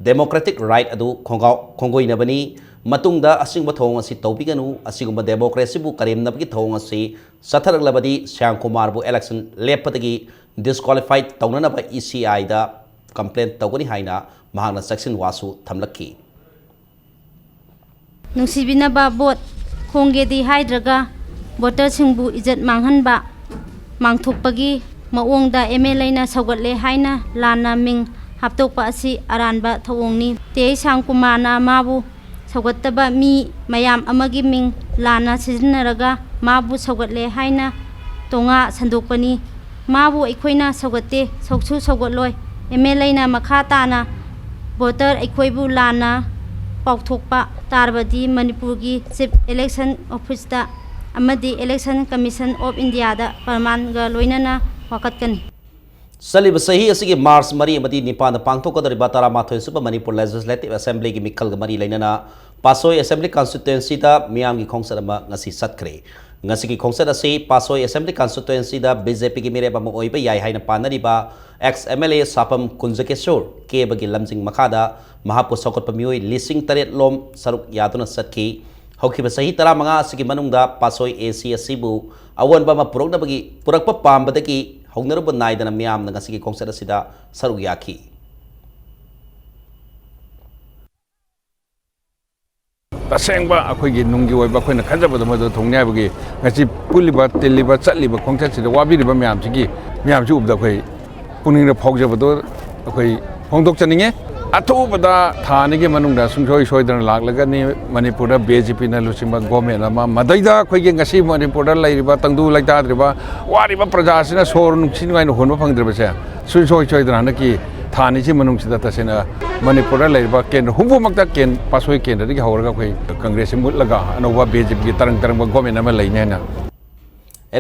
democratic right ꯑꯗꯨ ꯈꯣꯡꯒꯥꯎ-, ꯈꯣꯡꯒꯣꯏꯅꯕꯅꯤ꯫ ꯃꯇꯨꯡꯗ ꯑꯁꯤꯒꯨꯝꯕ ꯊꯧꯑꯣꯡ ꯑꯁꯤ ꯇꯧꯕꯤꯒꯅꯨ꯫ ꯑꯁꯤꯒꯨꯝꯕ democracyꯕꯨ ꯀꯔꯦꯝꯅꯕꯒꯤ ꯊꯧꯑꯣꯡ ꯑꯁꯤ ꯆꯠꯊꯔꯛꯂꯕꯗꯤ ꯁ꯭ꯌꯥꯝ ꯀꯨꯃꯥꯔꯕꯨ election ꯂꯦꯞꯄꯗꯒꯤ disqualify ꯇꯧꯅꯅꯕ E C Iꯗ complain ꯇꯧꯒꯅꯤ ꯍꯥꯏꯅ ꯃꯍꯥꯛꯅ ꯆꯦꯛꯁꯤꯟ ꯋꯥꯁꯨ ꯊꯝꯂꯛꯈꯤ꯫ ꯅꯨꯡꯁꯤꯕꯤꯅꯕ ꯚꯣꯠ ꯈꯣꯡꯒꯦꯗꯤ ꯍꯥꯏꯗ꯭ꯔꯒ ꯚꯣꯇꯔꯁꯤꯡꯕꯨ ꯏꯖꯠ ꯃꯥꯡꯍꯟꯕ, ꯃꯥꯡꯊꯣꯛꯄꯒꯤ ꯃꯑꯣꯡꯗ M L Aꯅ ꯁꯧꯒꯠꯂꯦ ꯍꯥꯏꯅ ꯂꯥꯟꯅ ꯃꯤꯡ ꯍꯥꯞꯇꯣꯛꯄ ꯑꯁꯤ ꯑꯔꯥꯟꯕ ꯊꯧꯑꯣꯡꯅꯤ꯫ ꯇꯦ ꯁ꯭ꯌꯥꯝ ꯀꯨꯃꯥꯔꯅ ꯃꯥꯕꯨ ꯁꯧꯒꯠꯇꯕ ꯃꯤ ꯃꯌꯥꯝ ꯑꯃꯒꯤ ꯃꯤꯡ ꯂꯥꯟꯅ ꯁꯤꯖꯤꯟꯅꯔꯒ ꯃꯥꯕꯨ ꯁꯧꯒꯠꯂꯦ ꯍꯥꯏꯅ ꯇꯣꯉꯥ ꯁꯟꯗꯣꯛꯄꯅꯤ꯫ ꯃꯥꯕꯨ ꯑꯩꯈꯣꯏꯅ ꯁꯧꯒꯠꯇꯦ, ꯁꯧꯁꯨ ꯁꯧꯒꯠꯂꯣꯏ꯫ M L Aꯅ ꯃꯈꯥ ꯇꯥꯅ ꯚꯣꯇꯔ ꯑꯩꯈꯣꯏꯕꯨ ꯂꯥꯟꯅ ꯄꯥꯎꯊꯣꯛꯄ ꯇꯥꯔꯕꯗꯤ ꯃꯅꯤꯄꯨꯔꯒꯤ Chief Election Officeꯇ ꯑꯃꯗꯤ Election Commission of Indiaꯗ ꯄ꯭ꯔꯃꯥꯟꯒ ꯂꯣꯏꯅꯅ ꯋꯥꯀꯠꯀꯅꯤ꯫ ꯆꯠꯂꯤꯕ ꯆꯍꯤ ꯑꯁꯤꯒꯤ ꯃꯥꯔꯆ ꯃꯔꯤ ꯑꯃꯗꯤ ꯅꯤꯄꯥꯟꯗ ꯄꯥꯡꯊꯣꯛꯀꯗꯧꯔꯤꯕ ꯇꯔꯥꯃꯥꯊꯣꯏ ꯁꯨꯕ ꯃꯅꯤꯄꯨꯔ ꯂꯦꯖꯤꯁꯂꯦꯇꯤꯚ ꯑꯦꯁꯦꯝꯕ꯭ꯂꯤꯒꯤ ꯃꯤꯈꯜꯒ ꯃꯔꯤ ꯂꯩꯅꯅ ꯄꯥꯁꯣꯏ ꯑꯦꯁꯦꯝꯕ꯭ꯂꯤ ꯀꯟꯁꯇꯤꯇ꯭ꯋꯦꯟꯁꯤꯗ ꯃꯤꯌꯥꯝꯒꯤ ꯈꯣꯡꯆꯠ ꯑꯃ ꯉꯁꯤ ꯆꯠꯈ꯭ꯔꯦ꯫ ꯉꯁꯤꯒꯤ ꯈꯣꯡꯆꯠ ꯑꯁꯤ ꯄꯥꯁꯣꯏ ꯑꯦꯁꯦꯝꯕ꯭ꯂꯤ ꯀꯟꯁꯇꯤꯇ꯭ꯋꯦꯟꯁꯤꯗ ꯕꯤ ꯖꯦ ꯄꯤꯒꯤ ꯃꯤꯔꯦꯞ ꯑꯃ ꯑꯣꯏꯕ ꯌꯥꯏ ꯍꯥꯏꯅ ꯄꯥꯅꯔꯤꯕ ꯑꯦꯛꯁ ꯑꯦꯝ ꯑꯦꯜ ꯑꯦ ꯁꯥꯄꯝ ꯀꯨꯟꯖꯀꯦꯁꯣꯔ ꯀꯦꯕꯒꯤ ꯂꯝꯖꯤꯡ ꯃꯈꯥꯗ ꯃꯍꯥꯛꯄꯨ ꯁꯧꯒꯠꯄ ꯃꯤꯑꯣꯏ ꯂꯤꯁꯤꯡ ꯇꯔꯦꯠ ꯂꯣꯝ ꯁꯔꯨꯛ ꯌꯥꯗꯨꯅ ꯆꯠꯈꯤ꯫ ꯍꯧꯈꯤꯕ ꯆꯍꯤ ꯇꯔꯥꯃꯉꯥ ꯑꯁꯤꯒꯤ ꯃꯅꯨꯡꯗ ꯄꯥꯁꯣꯏ ꯑꯦ ꯁꯤ ꯑꯁꯤꯕꯨ ꯑꯑꯣꯟꯕ ꯑꯃ ꯄꯨꯔꯛꯅꯕꯒꯤ, ꯄꯨꯔꯛꯄ ꯄꯥꯝꯕꯗꯒꯤ ꯍꯧꯅꯔꯨꯕ ꯅꯥꯏꯗꯅ ꯃꯤꯌꯥꯝꯅ ꯉꯁꯤꯒꯤ ꯈꯣꯡꯆꯠ ꯑꯁꯤꯗ ꯁꯔꯨꯛ ꯌꯥꯈꯤ꯫ ꯇꯁꯦꯡꯕ ꯑꯩꯈꯣꯏꯒꯤ ꯅꯨꯡꯒꯤ ꯑꯣꯏꯕ ꯑꯩꯈꯣꯏꯅ ꯈꯟꯖꯕꯗꯣ ꯃꯗꯨ ꯊꯨꯡꯅꯤ ꯍꯥꯏꯕꯒꯤ ꯉꯁꯤ ꯄꯨꯜꯂꯤꯕ, ꯇꯤꯜꯂꯤꯕ, ꯆꯠꯂꯤꯕ ꯈꯣꯡꯆꯠꯁꯤꯗ ꯋꯥꯕꯤꯔꯤꯕ ꯃꯌꯥꯝꯁꯤꯒꯤ, ꯃꯌꯥꯝꯁꯤ ꯎꯕꯗ ꯑꯩꯈꯣꯏ ꯄꯨꯛꯅꯤꯡꯗ ꯐꯥꯎꯖꯕꯗꯣ ꯑꯩꯈꯣꯏ ꯐꯣꯡꯗꯣꯛꯆꯅꯤꯡꯉꯤ꯫ ꯑꯊꯨꯕꯗ ꯊꯥ ꯑꯅꯤꯒꯤ ꯃꯅꯨꯡꯗ ꯁꯨꯡꯁꯣꯏ ꯁꯣꯏꯗꯅ ꯂꯥꯛꯂꯒꯅꯤ꯫ ꯃꯅꯤꯄꯨꯔꯗ ꯕꯤ ꯖꯦ ꯄꯤꯅ ꯂꯨꯆꯤꯡꯕ ꯒꯣꯃꯦꯟ ꯑꯃ, ꯃꯗꯩꯗ ꯑꯩꯈꯣꯏꯒꯤ ꯉꯁꯤ ꯃꯅꯤꯄꯨꯔꯗ ꯂꯩꯔꯤꯕ ꯇꯪꯗꯨ ꯂꯩꯇꯥꯗ꯭ꯔꯤꯕ ꯋꯥꯔꯤꯕ ꯄ꯭ꯔꯖꯥꯁꯤꯅ ꯁꯣꯔ ꯅꯨꯡꯁꯤ ꯅꯨꯡꯉꯥꯏꯅ ꯍꯣꯟꯕ ꯐꯪꯗ꯭ꯔꯤꯕꯁꯦ ꯁꯨꯡꯁꯣꯏ ꯁꯣꯏꯗꯅ ꯍꯟꯗꯛꯀꯤ ꯊꯥ ꯑꯅꯤꯁꯤ ꯃꯅꯨꯡꯁꯤꯗ ꯇꯁꯦꯡꯅ ꯃꯅꯤꯄꯨꯔꯗ ꯂꯩꯔꯤꯕ ꯀꯦꯟꯗ꯭ꯔ ꯍꯨꯝꯐꯨꯃꯛꯇ ꯀꯦꯟ-, ꯄꯥꯁꯣꯏ ꯀꯦꯟꯗ꯭ꯔꯗꯒꯤ ꯍꯧꯔꯒ ꯑꯩꯈꯣꯏ ꯀꯪꯒ꯭ꯔꯦꯁꯁꯤ ꯃꯨꯠꯂꯒ ꯑꯅꯧꯕ ꯕꯤ ꯖꯦ ꯄꯤꯒꯤ ꯇꯔꯪ ꯇꯔꯪꯕ ꯒꯣꯃꯦꯟ ꯑꯃ ꯂꯩꯅꯤ ꯍꯥꯏꯅ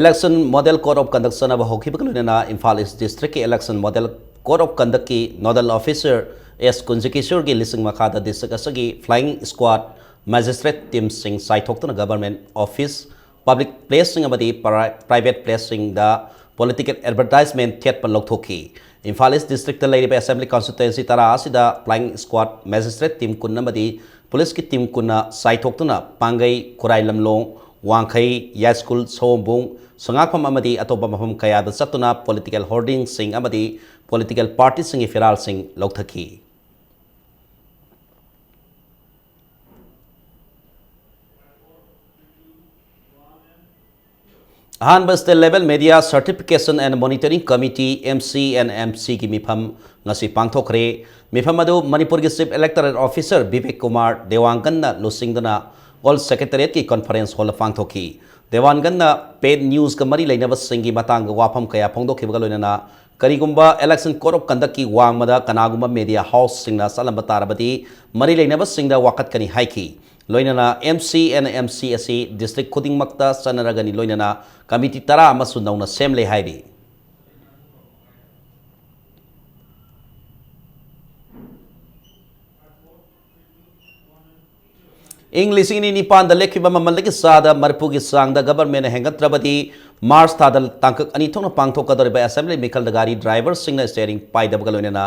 Election Model Code of Conduct ꯆꯠꯅꯕ ꯍꯧꯈꯤꯕꯒ ꯂꯣꯏꯅꯅ ꯏꯝꯐꯥꯜ ꯏꯁ ꯗꯤꯁꯇ꯭ꯔꯤꯛꯀꯤ Election Model Code of Conductꯀꯤ ꯅꯣꯗꯦꯜ ꯑꯣꯐꯤꯁꯔ ꯑꯦꯁ ꯀꯨꯟꯖꯀꯤꯁꯣꯔꯒꯤ ꯂꯤꯁꯤꯡ ꯃꯈꯥꯗ ꯗꯤꯁꯇ꯭ꯔꯤꯛ ꯑꯁꯤꯒꯤ ꯐ꯭ꯂꯥꯏꯌꯤꯡ ꯁ꯭ꯀ꯭ꯋꯥꯗ ꯃꯦꯖꯤꯁꯇ꯭ꯔꯦꯠ ꯇꯤꯝꯁꯤꯡ ꯆꯥꯏꯊꯣꯛꯇꯨꯅ ꯒꯚꯔꯟꯃꯦꯟꯠ ꯑꯣꯐꯤꯁ, ꯄꯕ꯭ꯂꯤꯛ ꯄ꯭ꯂꯦꯁꯁꯤꯡ ꯑꯃꯗꯤ ꯄ꯭ꯔꯥꯏ-, ꯄ꯭ꯔꯥꯏꯚꯦꯠ ꯄ꯭ꯂꯦꯁꯁꯤꯡꯗ ꯄꯣꯂꯤꯇꯤꯀꯦꯜ ꯑꯦꯗꯚꯔꯇꯥꯏꯖꯃꯦꯟꯠ ꯊꯦꯠꯄ ꯂꯧꯊꯣꯛꯈꯤ꯫ ꯏꯝꯐꯥꯜ ꯏꯁ ꯗꯤꯁꯇ꯭ꯔꯤꯛꯇ ꯂꯩꯔꯤꯕ ꯑꯦꯁꯦꯝꯕ꯭ꯂꯤ ꯀꯟꯁꯇꯤꯇ꯭ꯋꯦꯟꯁꯤ ꯇꯔꯥ ꯑꯁꯤꯗ ꯐ꯭ꯂꯥꯏꯌꯤꯡ ꯁ꯭ꯀ꯭ꯋꯥꯗ ꯃꯦꯖꯤꯁꯇ꯭ꯔꯦꯠ ꯇꯤꯝ ꯀꯨꯟ ꯑꯃꯗꯤ ꯄꯨꯂꯤꯁꯀꯤ ꯇꯤꯝ ꯀꯨꯟꯅ ꯆꯥꯏꯊꯣꯛꯇꯨꯅ ꯄꯥꯡꯒꯩ, ꯈꯨꯔꯥꯏ ꯂꯝꯂꯣꯡ, ꯋꯥꯡꯈꯩ, ꯌꯥꯏꯁ꯭ꯀꯨꯜ, ꯁꯑꯣꯝꯕꯨꯡ, ꯁꯉꯥꯛꯐꯝ ꯑꯃꯗꯤ ꯑꯇꯣꯞꯄ ꯃꯐꯝ ꯀꯌꯥꯗ ꯆꯠꯇꯨꯅ ꯄꯣꯂꯤꯇꯤꯀꯦꯜ ꯍꯣꯔꯗꯤꯡꯁꯤꯡ ꯑꯃꯗꯤ ꯄꯣꯂꯤꯇꯤꯀꯦꯜ ꯄꯥꯔꯇꯤꯁꯤꯡꯒꯤ ꯐꯤꯔꯥꯜꯁꯤꯡ ꯂꯧꯊꯈꯤ꯫ ꯑꯍꯥꯟꯕ State Level Media Certification and Monitoring Committee, M C and M C ꯒꯤ ꯃꯤꯐꯝ ꯉꯁꯤ ꯄꯥꯡꯊꯣꯛꯈ꯭ꯔꯦ꯫ ꯃꯤꯐꯝ ꯑꯗꯨ ꯃꯅꯤꯄꯨꯔꯒꯤ Chief Electoral Officer Bibek Kumar ꯗꯦꯋꯥꯡꯒꯟꯅ ꯂꯨꯆꯤꯡꯗꯨꯅ ꯑꯣꯜ ꯁꯦꯀ꯭ꯔꯦꯇꯔꯤꯌꯦꯠꯀꯤ ꯀꯟꯐꯔꯦꯟꯁ ꯍꯣꯜꯗ ꯄꯥꯡꯊꯣꯛꯈꯤ꯫ ꯗꯦꯋꯥꯟꯒꯟꯅ ꯄꯦꯗ ꯅ꯭ꯌꯨꯁꯀ ꯃꯔꯤ ꯂꯩꯅꯕꯁꯤꯡꯒꯤ ꯃꯇꯥꯡꯗ ꯋꯥꯐꯝ ꯀꯌꯥ ꯐꯣꯡꯗꯣꯛꯈꯤꯕꯒ ꯂꯣꯏꯅꯅ ꯀꯔꯤꯒꯨꯝꯕ Election Code of Conductꯀꯤ ꯋꯥꯡꯃꯗ ꯀꯅꯥꯒꯨꯝꯕ media houseꯁꯤꯡꯅ ꯆꯠꯂꯝꯕ ꯇꯥꯔꯕꯗꯤ ꯃꯔꯤ ꯂꯩꯅꯕꯁꯤꯡꯗ ꯋꯥꯀꯠꯀꯅꯤ ꯍꯥꯏꯈꯤ꯫ ꯂꯣꯏꯅꯅ M C and M C ꯑꯁꯤ ꯗꯤꯁꯇ꯭ꯔꯤꯛ ꯈꯨꯗꯤꯡꯃꯛꯇ ꯆꯠꯅꯔꯒꯅꯤ, ꯂꯣꯏꯅꯅ ꯀꯃꯤꯇꯤ ꯇꯔꯥ ꯑꯃꯁꯨ ꯅꯧꯅ ꯁꯦꯝꯂꯦ ꯍꯥꯏꯔꯤ꯫ ꯏꯪ ꯂꯤꯁꯤꯡ ꯑꯅꯤ ꯅꯤꯄꯥꯟꯗ ꯂꯦꯞꯈꯤꯕ ꯃꯃꯜꯗꯒꯤ ꯆꯥꯗ ꯃꯔꯤꯐꯨꯒꯤ ꯆꯥꯡꯗ ꯒꯕꯔꯃꯦꯟꯅ ꯍꯦꯟꯒꯠꯇ꯭ꯔꯕꯗꯤ, ꯃꯥꯔꯆ ꯊꯥꯗ ꯇꯥꯡꯀꯛ ꯑꯅꯤ ꯊꯣꯛꯅ ꯄꯥꯡꯊꯣꯛꯀꯗꯧꯔꯤꯕ ꯑꯦꯁꯦꯝꯕ꯭ꯂꯤ ꯃꯤꯈꯜꯗ ꯒꯥꯔꯤ ꯗ꯭ꯔꯥꯏꯚꯔꯁꯤꯡꯅ ꯁ꯭ꯇꯤꯌꯔꯤꯡ ꯄꯥꯏꯗꯕꯒ ꯂꯣꯏꯅꯅ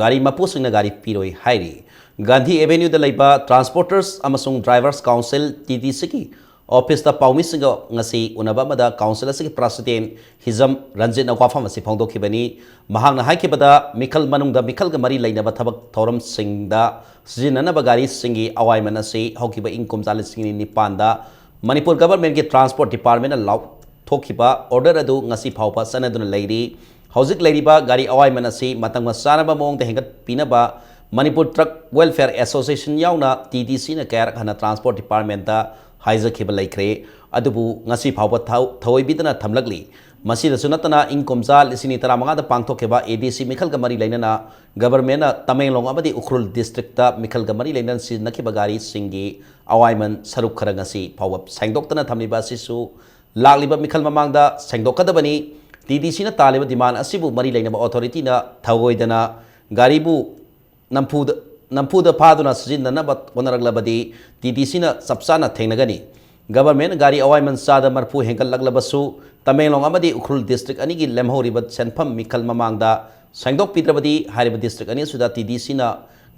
ꯒꯥꯔꯤ ꯃꯄꯨꯁꯤꯡꯅ ꯒꯥꯔꯤ ꯄꯤꯔꯣꯏ ꯍꯥꯏꯔꯤ꯫ ꯒꯥꯟꯙꯤ ꯑꯦꯚꯦꯅ꯭ꯌꯨꯗ ꯂꯩꯕ ꯇ꯭ꯔꯥꯟꯁꯄꯣꯔꯇꯔꯁ ꯑꯃꯁꯨꯡ ꯗ꯭ꯔꯥꯏꯚꯔꯁ ꯀꯥꯎꯟꯁꯤꯜ, ꯇꯤ ꯗꯤ ꯁꯤꯒꯤ ꯑꯣꯐꯤꯁꯇ ꯄꯥꯎꯃꯤꯁꯤꯡꯒ ꯉꯁꯤ ꯎꯅꯕ ꯑꯃꯗ ꯀꯥꯎꯟꯁꯤꯜ ꯑꯁꯤꯒꯤ ꯄ꯭ꯔꯁꯤꯗꯦꯟ ꯍꯤꯖꯝ ꯔꯟꯖꯤꯠꯅ ꯋꯥꯐꯝ ꯑꯁꯤ ꯐꯣꯡꯗꯣꯛꯈꯤꯕꯅꯤ꯫ ꯃꯍꯥꯛꯅ ꯍꯥꯏꯈꯤꯕꯗ, ꯃꯤꯈꯜ ꯃꯅꯨꯡꯗ ꯃꯤꯈꯜꯒ ꯃꯔꯤ ꯂꯩꯅꯕ ꯊꯕꯛ ꯊꯧꯔꯝꯁꯤꯡꯗ ꯁꯤꯖꯤꯟꯅꯅꯕ ꯒꯥꯔꯤꯁꯤꯡꯒꯤ ꯑꯋꯥꯏꯃꯟ ꯑꯁꯤ ꯍꯧꯈꯤꯕ ꯏꯪ ꯀꯨꯝꯖꯥ ꯂꯤꯁꯤꯡ ꯑꯅꯤ ꯅꯤꯄꯥꯟꯗ ꯃꯅꯤꯄꯨꯔ ꯒꯕꯔꯃꯦꯟꯒꯤ ꯇ꯭ꯔꯥꯟꯁꯄꯣꯔꯠ ꯗꯤꯄꯥꯔꯠꯃꯦꯟꯅ ꯂꯥꯎꯊꯣꯛꯈꯤꯕ ꯑꯣꯔꯗꯔ ꯑꯗꯨ ꯉꯁꯤ ꯐꯥꯎꯕ ꯆꯠꯅꯗꯨꯅ ꯂꯩꯔꯤ꯫ ꯍꯧꯖꯤꯛ ꯂꯩꯔꯤꯕ ꯒꯥꯔꯤ ꯑꯋꯥꯏꯃꯟ ꯑꯁꯤ ꯃꯇꯝꯒ ꯆꯥꯟꯅꯕ ꯃꯑꯣꯡꯗ ꯍꯦꯟꯒꯠꯄꯤꯅꯕ ꯃꯅꯤꯄꯨꯔ ꯇ꯭ꯔꯛ ꯋꯦꯜꯐꯤꯌꯔ ꯑꯦꯁꯣꯁꯤꯌꯦꯁꯟ ꯌꯥꯎꯅ ꯇꯤ ꯗꯤ ꯁꯤꯅ ꯀꯌꯥꯔꯛ ꯍꯟꯅ ꯇ꯭ꯔꯥꯟꯁꯄꯣꯔꯠ ꯗꯤꯄꯥꯔꯠꯃꯦꯟꯗ ꯍꯥꯏꯖꯈꯤꯕ ꯂꯩꯈ꯭ꯔꯦ꯫ ꯑꯗꯨꯕꯨ ꯉꯁꯤ ꯐꯥꯎꯕ ꯊꯧ-, ꯊꯧꯑꯣꯏꯕꯤꯗꯅ ꯊꯝꯂꯛꯂꯤ꯫ ꯃꯁꯤꯗꯁꯨ ꯅꯠꯇꯅ, ꯏꯪ ꯀꯨꯝꯖꯥ ꯂꯤꯁꯤꯡ ꯑꯅꯤ ꯇꯔꯥꯃꯉꯥꯗ ꯄꯥꯡꯊꯣꯛꯈꯤꯕ ꯑꯦ ꯗꯤ ꯁꯤ ꯃꯤꯈꯜꯒ ꯃꯔꯤ ꯂꯩꯅꯅ ꯒꯕꯔꯃꯦꯟꯅ ꯇꯃꯦꯡꯂꯣꯡ ꯑꯃꯗꯤ ꯎꯈ꯭ꯔꯨꯜ ꯗꯤꯁꯇ꯭ꯔꯤꯛꯇ ꯃꯤꯈꯜꯒ ꯃꯔꯤ ꯂꯩꯅꯅ ꯁꯤꯖꯤꯟꯅꯈꯤꯕ ꯒꯥꯔꯤꯁꯤꯡꯒꯤ ꯑꯋꯥꯏꯃꯟ ꯁꯔꯨꯛ ꯈꯔ ꯉꯁꯤ ꯐꯥꯎꯕ ꯁꯦꯡꯗꯣꯛꯇꯅ ꯊꯝꯂꯤꯕ ꯑꯁꯤꯁꯨ ꯂꯥꯛꯂꯤꯕ ꯃꯤꯈꯜ ꯃꯃꯥꯡꯗ ꯁꯦꯡꯗꯣꯛꯀꯗꯕꯅꯤ꯫ ꯇꯤ ꯗꯤ ꯁꯤꯅ ꯇꯥꯜꯂꯤꯕ ꯗꯤꯃꯥꯟ ꯑꯁꯤꯕꯨ ꯃꯔꯤ ꯂꯩꯅꯕ ꯑꯣꯊꯣꯔꯤꯇꯤꯅ ꯊꯧꯑꯣꯏꯗꯅ ꯒꯥꯔꯤꯕꯨ ꯅꯝꯐꯨꯗ, ꯅꯝꯐꯨꯗ ꯐꯥꯗꯨꯅ ꯁꯤꯖꯤꯟꯅꯅꯕ ꯍꯣꯠꯅꯔꯛꯂꯕꯗꯤ ꯇꯤ ꯗꯤ ꯁꯤꯅ ꯆꯞ ꯆꯥꯅ ꯊꯦꯡꯅꯒꯅꯤ꯫ ꯒꯕꯔꯃꯦꯟꯅ ꯒꯥꯔꯤ ꯑꯋꯥꯏꯃꯟ ꯆꯥꯗ ꯃꯔꯤꯐꯨ ꯍꯦꯟꯒꯠꯂꯛꯂꯕꯁꯨ, ꯇꯃꯦꯡꯂꯣꯡ ꯑꯃꯗꯤ ꯎꯈ꯭ꯔꯨꯜ ꯗꯤꯁꯇ꯭ꯔꯤꯛ ꯑꯅꯤꯒꯤ ꯂꯦꯝꯍꯧꯔꯤꯕ ꯁꯦꯟꯐꯝ ꯃꯤꯈꯜ ꯃꯃꯥꯡꯗ ꯁꯦꯡꯗꯣꯛꯄꯤꯗ꯭ꯔꯕꯗꯤ, ꯍꯥꯏꯔꯤꯕ ꯗꯤꯁꯇ꯭ꯔꯤꯛ ꯑꯅꯤ ꯑꯁꯤꯗ ꯇꯤ ꯗꯤ ꯁꯤꯅ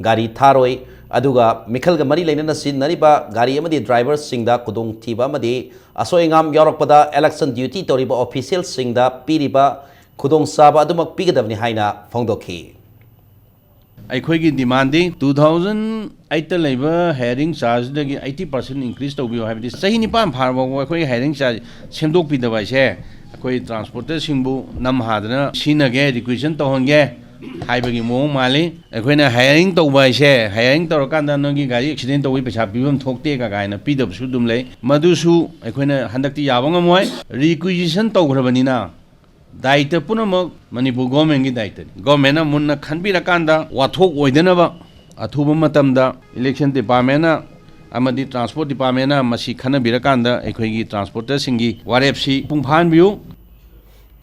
ꯒꯥꯔꯤ ꯊꯥꯔꯣꯏ꯫ ꯑꯗꯨꯒ ꯃꯤꯈꯜꯒ ꯃꯔꯤ ꯂꯩꯅꯅ ꯁꯤꯖꯤꯟꯅꯔꯤꯕ ꯒꯥꯔꯤ ꯑꯃꯗꯤ ꯗ꯭ꯔꯥꯏꯚꯔꯁꯤꯡꯗ ꯈꯨꯗꯣꯡꯊꯤꯕ ꯑꯃꯗꯤ ꯑꯁꯣꯏ ꯑꯉꯥꯝ ꯌꯥꯎꯔꯛꯄꯗ election duty ꯇꯧꯔꯤꯕ officialꯁꯤꯡꯗ ꯄꯤꯔꯤꯕ ꯈꯨꯗꯣꯡꯆꯥꯕ ꯑꯗꯨꯃꯛ ꯄꯤꯒꯗꯕꯅꯤ ꯍꯥꯏꯅ ꯐꯣꯡꯗꯣꯛꯈꯤ꯫ ꯑꯩꯈꯣꯏꯒꯤ demandꯗꯤ two thousand eightꯇ ꯂꯩꯕ hiring chargeꯗꯒꯤ eighty percent increase ꯇꯧꯕꯤꯌꯨ ꯍꯥꯏꯕꯗꯤ, ꯆꯍꯤ ꯅꯤꯄꯥꯟ ꯐꯥꯔꯕ ꯐꯥꯎꯕ ꯑꯩꯈꯣꯏꯒꯤ hiring charge ꯁꯦꯝꯗꯣꯛꯄꯤꯗꯕ ꯍꯥꯏꯁꯦ, ꯑꯩꯈꯣꯏ transporterꯁꯤꯡꯕꯨ ꯅꯝ ꯍꯥꯗꯅ ꯁꯤꯖꯤꯟꯅꯒꯦ, requisition ꯇꯧꯍꯟꯒꯦ ꯍꯥꯏꯕꯒꯤ ꯃꯑꯣꯡ ꯃꯥꯜꯂꯤ꯫ ꯑꯩꯈꯣꯏꯅ hiring ꯇꯧꯕ ꯍꯥꯏꯁꯦ, hiring ꯇꯧꯔꯀꯥꯟꯗ ꯅꯣꯏꯒꯤ ꯒꯥꯔꯤ accident ꯇꯧꯕꯒꯤ ꯄꯩꯁꯥ ꯄꯤꯐꯝ ꯊꯣꯛꯇꯦ ꯀ-, ꯀꯥꯏꯅ ꯄꯤꯗꯕꯁꯨ ꯑꯗꯨꯝ ꯂꯩ꯫ ꯃꯗꯨꯁꯨ ꯑꯩꯈꯣꯏꯅ ꯍꯟꯗꯛꯇꯤ ꯌꯥꯕ ꯉꯝꯃꯣꯏ꯫ Requisition ꯇꯧꯈ꯭ꯔꯕꯅꯤꯅ, ꯗꯥꯏꯇ ꯄꯨꯝꯅꯃꯛ ꯃꯅꯤꯄꯨꯔ governmentꯀꯤ ꯗꯥꯏꯇꯅꯤ꯫ Governmentꯅ ꯃꯨꯟꯅ ꯈꯟꯕꯤꯔꯀꯥꯟꯗ ꯋꯥꯊꯣꯛ ꯑꯣꯏꯗꯅꯕ ꯑꯊꯨꯕ ꯃꯇꯝꯗ election departmentꯅ ꯑꯃꯗꯤ transport departmentꯅ ꯃꯁꯤ ꯈꯟꯅꯕꯤꯔꯀꯥꯟꯗ ꯑꯩꯈꯣꯏꯒꯤ transporterꯁꯤꯡꯒꯤ ꯋꯥꯔꯦꯞꯁꯤ ꯃꯄꯨꯡ ꯐꯥꯍꯟꯕꯤꯌꯨ꯫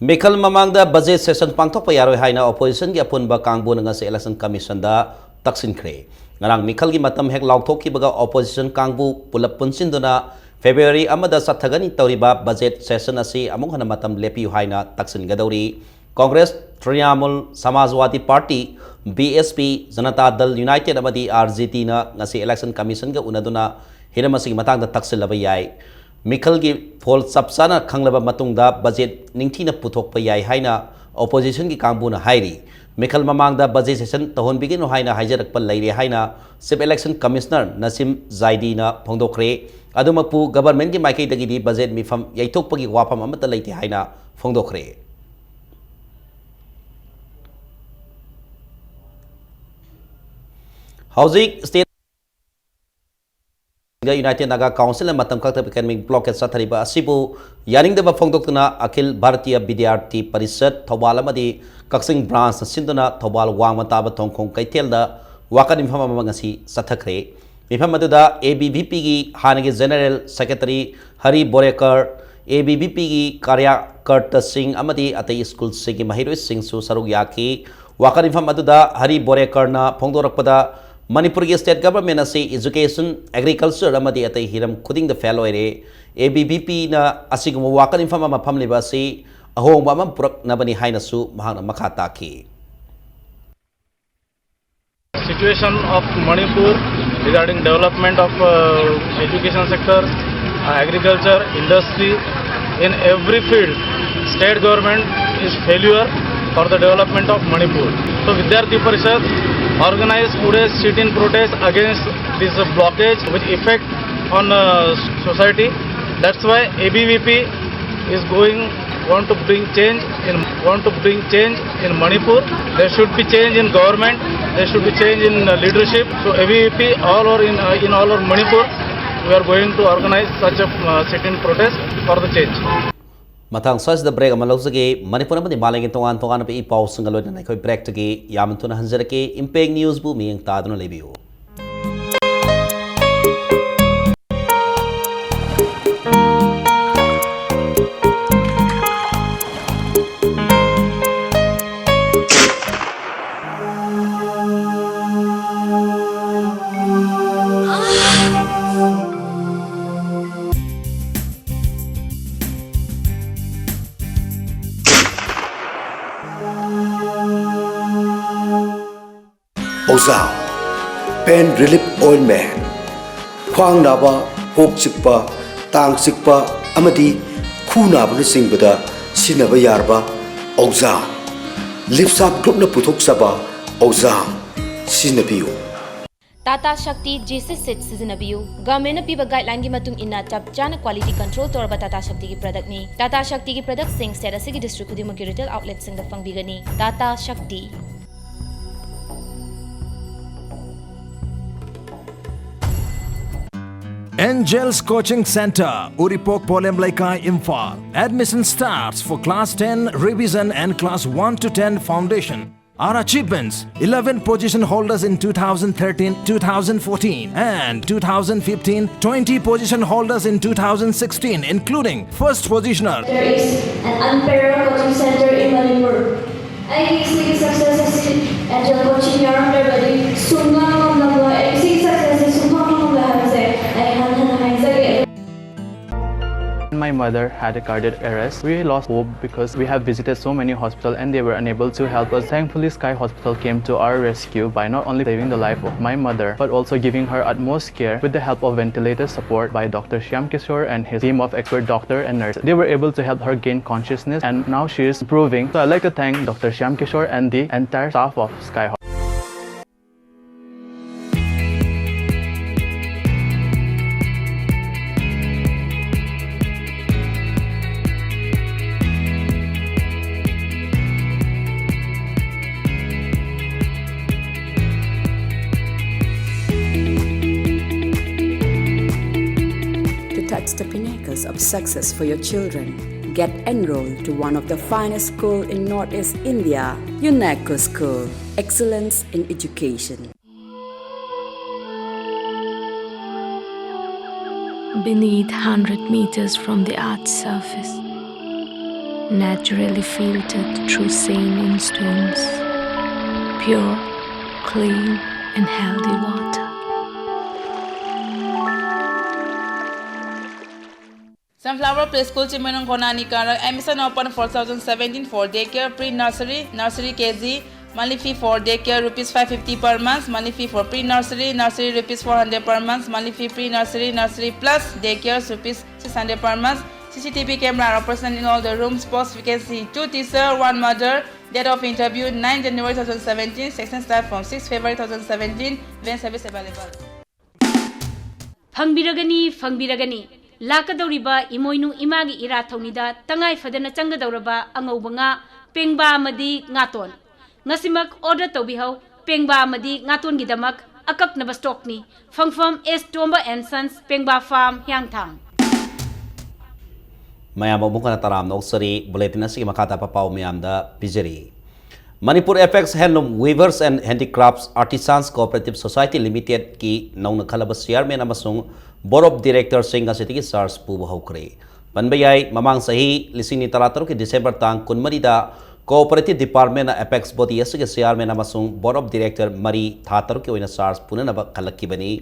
ꯃꯤꯈꯜ ꯃꯃꯥꯡꯗ budget session ꯄꯥꯡꯊꯣꯛꯄ ꯌꯥꯔꯣꯏ ꯍꯥꯏꯅ oppositionꯒꯤ ꯑꯄꯨꯟꯕ ꯀꯥꯡꯕꯨꯅ ꯉꯁꯤ election commissionꯗ ꯇꯛꯁꯤꯟꯈ꯭ꯔꯦ꯫ ꯉꯔꯥꯡ ꯃꯤꯈꯜꯒꯤ ꯃꯇꯝ ꯍꯦꯛ ꯂꯥꯎꯊꯣꯛꯈꯤꯕꯒ opposition ꯀꯥꯡꯕꯨ ꯄꯨꯂꯞ ꯄꯨꯟꯁꯤꯟꯗꯨꯅ February ꯑꯃꯗ ꯆꯠꯊꯒꯅꯤ ꯇꯧꯔꯤꯕ budget session ꯑꯁꯤ ꯑꯃꯨꯛ ꯍꯟꯅ ꯃꯇꯝ ꯂꯦꯞꯄꯤꯌꯨ ꯍꯥꯏꯅ ꯇꯛꯁꯤꯟꯒꯗꯧꯔꯤ꯫ Congress, Trinamool, Samajwadi Party, B S P, Janata Dal United ꯑꯃꯗꯤ R J D ꯅ ꯉꯁꯤ Election Commission ꯒ ꯎꯅꯗꯨꯅ ꯍꯤꯔꯝ ꯑꯁꯤꯒꯤ ꯃꯇꯥꯡꯗ ꯇꯛꯁꯤꯜꯂꯕ ꯌꯥꯏ꯫ ꯃꯤꯈꯜꯒꯤ ꯐꯣꯜ ꯆꯞ ꯆꯥꯅ ꯈꯪꯂꯕ ꯃꯇꯨꯡꯗ budget ꯅꯤꯡꯊꯤꯅ ꯄꯨꯊꯣꯛꯄ ꯌꯥꯏ ꯍꯥꯏꯅ opposition ꯒꯤ ꯀꯥꯡꯕꯨꯅ ꯍꯥꯏꯔꯤ꯫ ꯃꯤꯈꯜ ꯃꯃꯥꯡꯗ budget session ꯇꯧꯍꯟꯕꯤꯒꯅꯨ ꯍꯥꯏꯅ ꯍꯥꯏꯖꯔꯛꯄ ꯂꯩꯔꯦ ꯍꯥꯏꯅ Chief Election Commissioner Naseem Zaidi ꯅ ꯐꯣꯡꯗꯣꯛꯈ꯭ꯔꯦ꯫ ꯑꯗꯨꯃꯛꯄꯨ government ꯀꯤ ꯃꯥꯏꯀꯩꯗꯒꯤꯗꯤ budget ꯃꯤꯐꯝ ꯌꯩꯊꯣꯛꯄꯒꯤ ꯋꯥꯐꯝ ꯑꯃꯠꯇ ꯂꯩꯇꯦ ꯍꯥꯏꯅ ꯐꯣꯡꯗꯣꯛꯈ꯭ꯔꯦ꯫ ꯍꯧꯖꯤꯛ state United Naga Council ꯅ ꯃꯇꯝ ꯀꯛꯇꯕ economic blockade ꯆꯠꯊꯔꯤꯕ ꯑꯁꯤꯕꯨ ꯌꯥꯅꯤꯡꯗꯕ ꯐꯣꯡꯗꯣꯛꯇꯨꯅ ꯑꯈꯤꯜ ꯚꯥꯔꯇꯤꯌ ꯕꯤꯗ꯭ꯌꯥꯔꯊꯤ ꯄꯔꯤꯁꯠ ꯊꯧꯕꯥꯜ ꯑꯃꯗꯤ ꯀꯛꯆꯤꯡ branch ꯅ ꯁꯤꯟꯗꯨꯅ ꯊꯧꯕꯥꯜ ꯋꯥꯡꯃ ꯇꯥꯕ ꯊꯣꯡꯈꯣꯡ ꯀꯩꯊꯦꯜꯗ ꯋꯥꯀꯠ ꯃꯤꯐꯝ ꯑꯃ ꯉꯁꯤ ꯆꯠꯊꯈ꯭ꯔꯦ꯫ ꯃꯤꯐꯝ ꯑꯗꯨꯗ A B V P ꯒꯤ ꯍꯥꯟꯅꯒꯤ General Secretary Harry ꯕꯣꯔꯦꯀꯔ, A B V P ꯒꯤ ꯀꯥꯔꯌꯀꯔꯇꯥꯁꯤꯡ ꯑꯃꯗꯤ ꯑꯇꯩ ꯁ꯭ꯀꯨꯜꯁꯤꯡꯒꯤ ꯃꯍꯩꯔꯣꯏꯁꯤꯡꯁꯨ ꯁꯔꯨꯛ ꯌꯥꯈꯤ꯫ ꯋꯥꯀꯠ ꯃꯤꯐꯝ ꯑꯗꯨꯗ ꯍꯔꯤ ꯕꯣꯔꯦꯀꯔꯅ ꯐꯣꯡꯗꯣꯔꯛꯄꯗ, ꯃꯅꯤꯄꯨꯔꯒꯤ state government ꯑꯁꯤ education, agriculture ꯑꯃꯗꯤ ꯑꯇꯩ ꯍꯤꯔꯝ ꯈꯨꯗꯤꯡꯗ fail ꯑꯣꯏꯔꯦ꯫ A B V P ꯅ ꯑꯁꯤꯒꯨꯝꯕ ꯋꯥꯀꯠ ꯃꯤꯐꯝ ꯑꯃ ꯐꯝꯂꯤꯕ ꯑꯁꯤ ꯑꯍꯣꯡꯕ ꯑꯃ ꯄꯨꯔꯛꯅꯕꯅꯤ ꯍꯥꯏꯅꯁꯨ ꯃꯍꯥꯛꯅ ꯃꯈꯥ ꯇꯥꯈꯤ꯫ Situation of Manipur regarding development of, uh, education sector, uh, agriculture, industry, in every field, state government is failure for the development of Manipur. So Vidyarthi Parishad organized today sit-in protest against this blockage with effect on, uh, society. That's why A B V P is going, want to bring change in, want to bring change in Manipur. There should be change in government. There should be change in, uh, leadership. So A B V P all over in, uh, in all over Manipur, we are going to organize such a, uh, sit-in protest for the change. ꯃꯇꯥꯡ ꯑꯁꯤꯗ break ꯑꯃ ꯂꯧꯖꯒꯦ꯫ ꯃꯅꯤꯄꯨꯔ ꯑꯃꯗꯤ ꯃꯥꯂꯦꯝꯒꯤ ꯇꯣꯉꯥꯟ ꯇꯣꯉꯥꯟꯕ E ꯄꯥꯎꯁꯤꯡꯒ ꯂꯣꯏꯅꯅ ꯑꯩꯈꯣꯏ break ꯇꯒꯤ ꯌꯥꯝꯅ ꯊꯨꯅ ꯍꯟꯖꯔꯛꯀꯦ꯫ Impact News ꯕꯨ ꯃꯤꯠꯌꯦꯡ ꯇꯥꯗꯨꯅ ꯂꯩꯕꯤꯌꯨ꯫ ꯑꯣꯖꯥꯝ ꯄꯦꯟ ꯔꯤꯂꯤꯐ ꯑꯣꯏꯟꯃꯦꯟ꯫ ꯈ꯭ꯋꯥꯡ ꯅꯥꯕ, ꯀꯣꯛ ꯆꯤꯛꯄ, ꯇꯥꯡ ꯆꯤꯛꯄ ꯑꯃꯗꯤ ꯈꯨ ꯅꯥꯕꯅꯆꯤꯡꯕꯗ ꯁꯤꯖꯤꯟꯅꯕ ꯌꯥꯔꯕ ꯑꯣꯖꯥꯝ꯫ ꯂꯤꯞꯁꯥꯞ ꯒ꯭ꯔꯨꯞꯅ ꯄꯨꯊꯣꯛꯆꯕ ꯑꯣꯖꯥꯝ ꯁꯤꯖꯤꯟꯅꯕꯤꯌꯨ꯫ ꯇꯥꯇꯥ ꯁꯛꯇꯤ ꯖꯤ ꯁꯤ ꯁꯤꯠ ꯁꯤꯖꯤꯟꯅꯕꯤꯌꯨ꯫ ꯒꯚꯔꯟꯃꯦꯟꯠꯅ ꯄꯤꯕ ꯒꯥꯏꯗꯂꯥꯏꯟꯒꯤ ꯃꯇꯨꯡ ꯏꯟꯅ ꯆꯞ ꯆꯥꯅ ꯀ꯭ꯋꯥꯂꯤꯇꯤ ꯀꯟꯇ꯭ꯔꯣꯜ ꯇꯧꯔꯕ ꯇꯥꯇꯥ ꯁꯛꯇꯤꯒꯤ ꯄ꯭ꯔꯗꯛꯅꯤ꯫ ꯇꯥꯇꯥ ꯁꯛꯇꯤꯒꯤ ꯄ꯭ꯔꯗꯛꯁꯤꯡ ꯁ꯭ꯇꯦꯠ ꯑꯁꯤꯒꯤ ꯗꯤꯁꯇ꯭ꯔꯤꯛ ꯈꯨꯗꯤꯡꯃꯛꯀꯤ ꯔꯤꯇꯦꯜ ꯑꯥꯎꯠꯂꯦꯠꯁꯤꯡꯗ ꯐꯪꯕꯤꯒꯅꯤ꯫ ꯇꯥꯇꯥ ꯁꯛꯇꯤ꯫ Angels Coaching Center, Uripok Polem Leikai, Imphal. Admission starts for class ten revision and class one to ten foundation. Our achievements: eleven position holders in two thousand thirteen, two thousand fourteen, and two thousand fifteen, twenty position holders in two thousand sixteen, including first positioner. There is an unparalleled coaching center in Manipur. ꯑꯩꯒꯤ ꯁꯤꯒꯤ success ꯑꯁꯤ angel coaching ꯌꯥꯎꯔꯝꯗ꯭ꯔꯕꯗꯤ ꯁꯨꯡꯉꯝ ꯉꯝꯂꯝꯂꯣꯏ꯫ ꯑꯩ ꯁꯤꯒꯤ success ꯑꯁꯤ ꯁꯨꯡꯐꯪ ꯐꯪꯂꯣꯏ ꯍꯥꯏꯕꯁꯦ ꯑꯩ ꯍꯟꯅ ꯍꯟꯅ ꯍꯥꯏꯖꯒꯦ꯫ My mother had a cardiac arrest. We lost hope because we have visited so many hospitals and they were unable to help us. Thankfully, Sky Hospital came to our rescue by not only saving the life of my mother, but also giving her utmost care with the help of ventilator support by Doctor Shyam Kishore and his team of expert doctor and nurses. They were able to help her gain consciousness and now she is improving. So I'd like to thank Doctor Shyam Kishore and the entire staff of Sky Hospital. To touch the pinnacles of success for your children, get enrolled to one of the finest school in Northeast India, UNESCO School, excellence in education. Beneath hundred meters from the earth's surface, naturally filtered through saline stones, pure, clean and healthy water. Sunflower Preschool Chimwirong Konani Karak, admission open for two thousand seventeen for daycare, pre-nursery, nursery K G, Monthly fee for daycare rupees five fifty per month. Monthly fee for pre-nursery, nursery rupees four hundred per month. Monthly fee pre-nursery, nursery plus daycare rupees six hundred per month. C C T V camera are operational in all the rooms. Post vacancy: two teacher, one mother. Date of interview: nine January two thousand seventeen. Section start from six February two thousand seventeen. Van service available. ꯐꯪꯕꯤꯔꯒꯅꯤ, ꯐꯪꯕꯤꯔꯒꯅꯤ꯫ ꯂꯥꯛꯀꯗꯧꯔꯤꯕ ꯏꯃꯣꯏꯅꯨ ꯏꯃꯥꯒꯤ ꯏꯔꯥꯠ ꯊꯧꯅꯤꯗ ꯇꯉꯥꯏ ꯐꯗꯅ ꯆꯪꯒꯗꯧꯔꯕ ꯑꯉꯧꯕ ꯉꯥ, ꯄꯦꯡꯕꯥ ꯑꯃꯗꯤ ꯉꯥꯇꯣꯟ꯫ ꯉꯁꯤꯃꯛ order ꯇꯧꯕꯤꯍꯧ꯫ ꯄꯦꯡꯕꯥ ꯑꯃꯗꯤ ꯉꯥꯇꯣꯟꯒꯤꯗꯃꯛ ꯑꯀꯛꯅꯕ stockꯅꯤ꯫ ꯐꯪꯐꯝ: S Tomba and Sons, ꯄꯦꯡꯕꯥ farm, ꯍꯤꯌꯥꯡꯊꯥꯡ꯫ ꯃꯌꯥꯝꯕꯨ ꯑꯃꯨꯛ ꯍꯟꯅ ꯇꯔꯥꯝꯅ ꯑꯣꯛꯆꯔꯤ꯫ Bulletin ꯑꯁꯤꯒꯤ ꯃꯈꯥ ꯇꯥꯕ ꯄꯥꯎ ꯃꯌꯥꯝꯗ ꯄꯤꯖꯔꯤ꯫ Manipur Apex Handloom Weavers and Handicrafts Artisans Cooperative Society Limitedꯀꯤ ꯅꯧꯅ ꯈꯜꯂꯕ chairman ꯑꯃꯁꯨꯡ board of directorꯁꯤꯡ ꯉꯁꯤꯗꯒꯤ charge ꯄꯨꯕ ꯍꯧꯈ꯭ꯔꯦ꯫ ꯄꯟꯕ ꯌꯥꯏ, ꯃꯃꯥꯡ ꯆꯍꯤ ꯂꯤꯁꯤꯡ ꯑꯅꯤ ꯇꯔꯥꯇꯔꯨꯛꯀꯤ December ꯇꯥꯡ ꯀꯨꯟꯃꯔꯤꯗ Cooperative Departmentꯅ Apex Body ꯑꯁꯤꯒꯤ chairman ꯑꯃꯁꯨꯡ board of director ꯃꯔꯤ ꯊꯥ ꯇꯔꯨꯛꯀꯤ ꯑꯣꯏꯅ charge ꯄꯨꯅꯅꯕ ꯈꯜꯂꯛꯈꯤꯕꯅꯤ꯫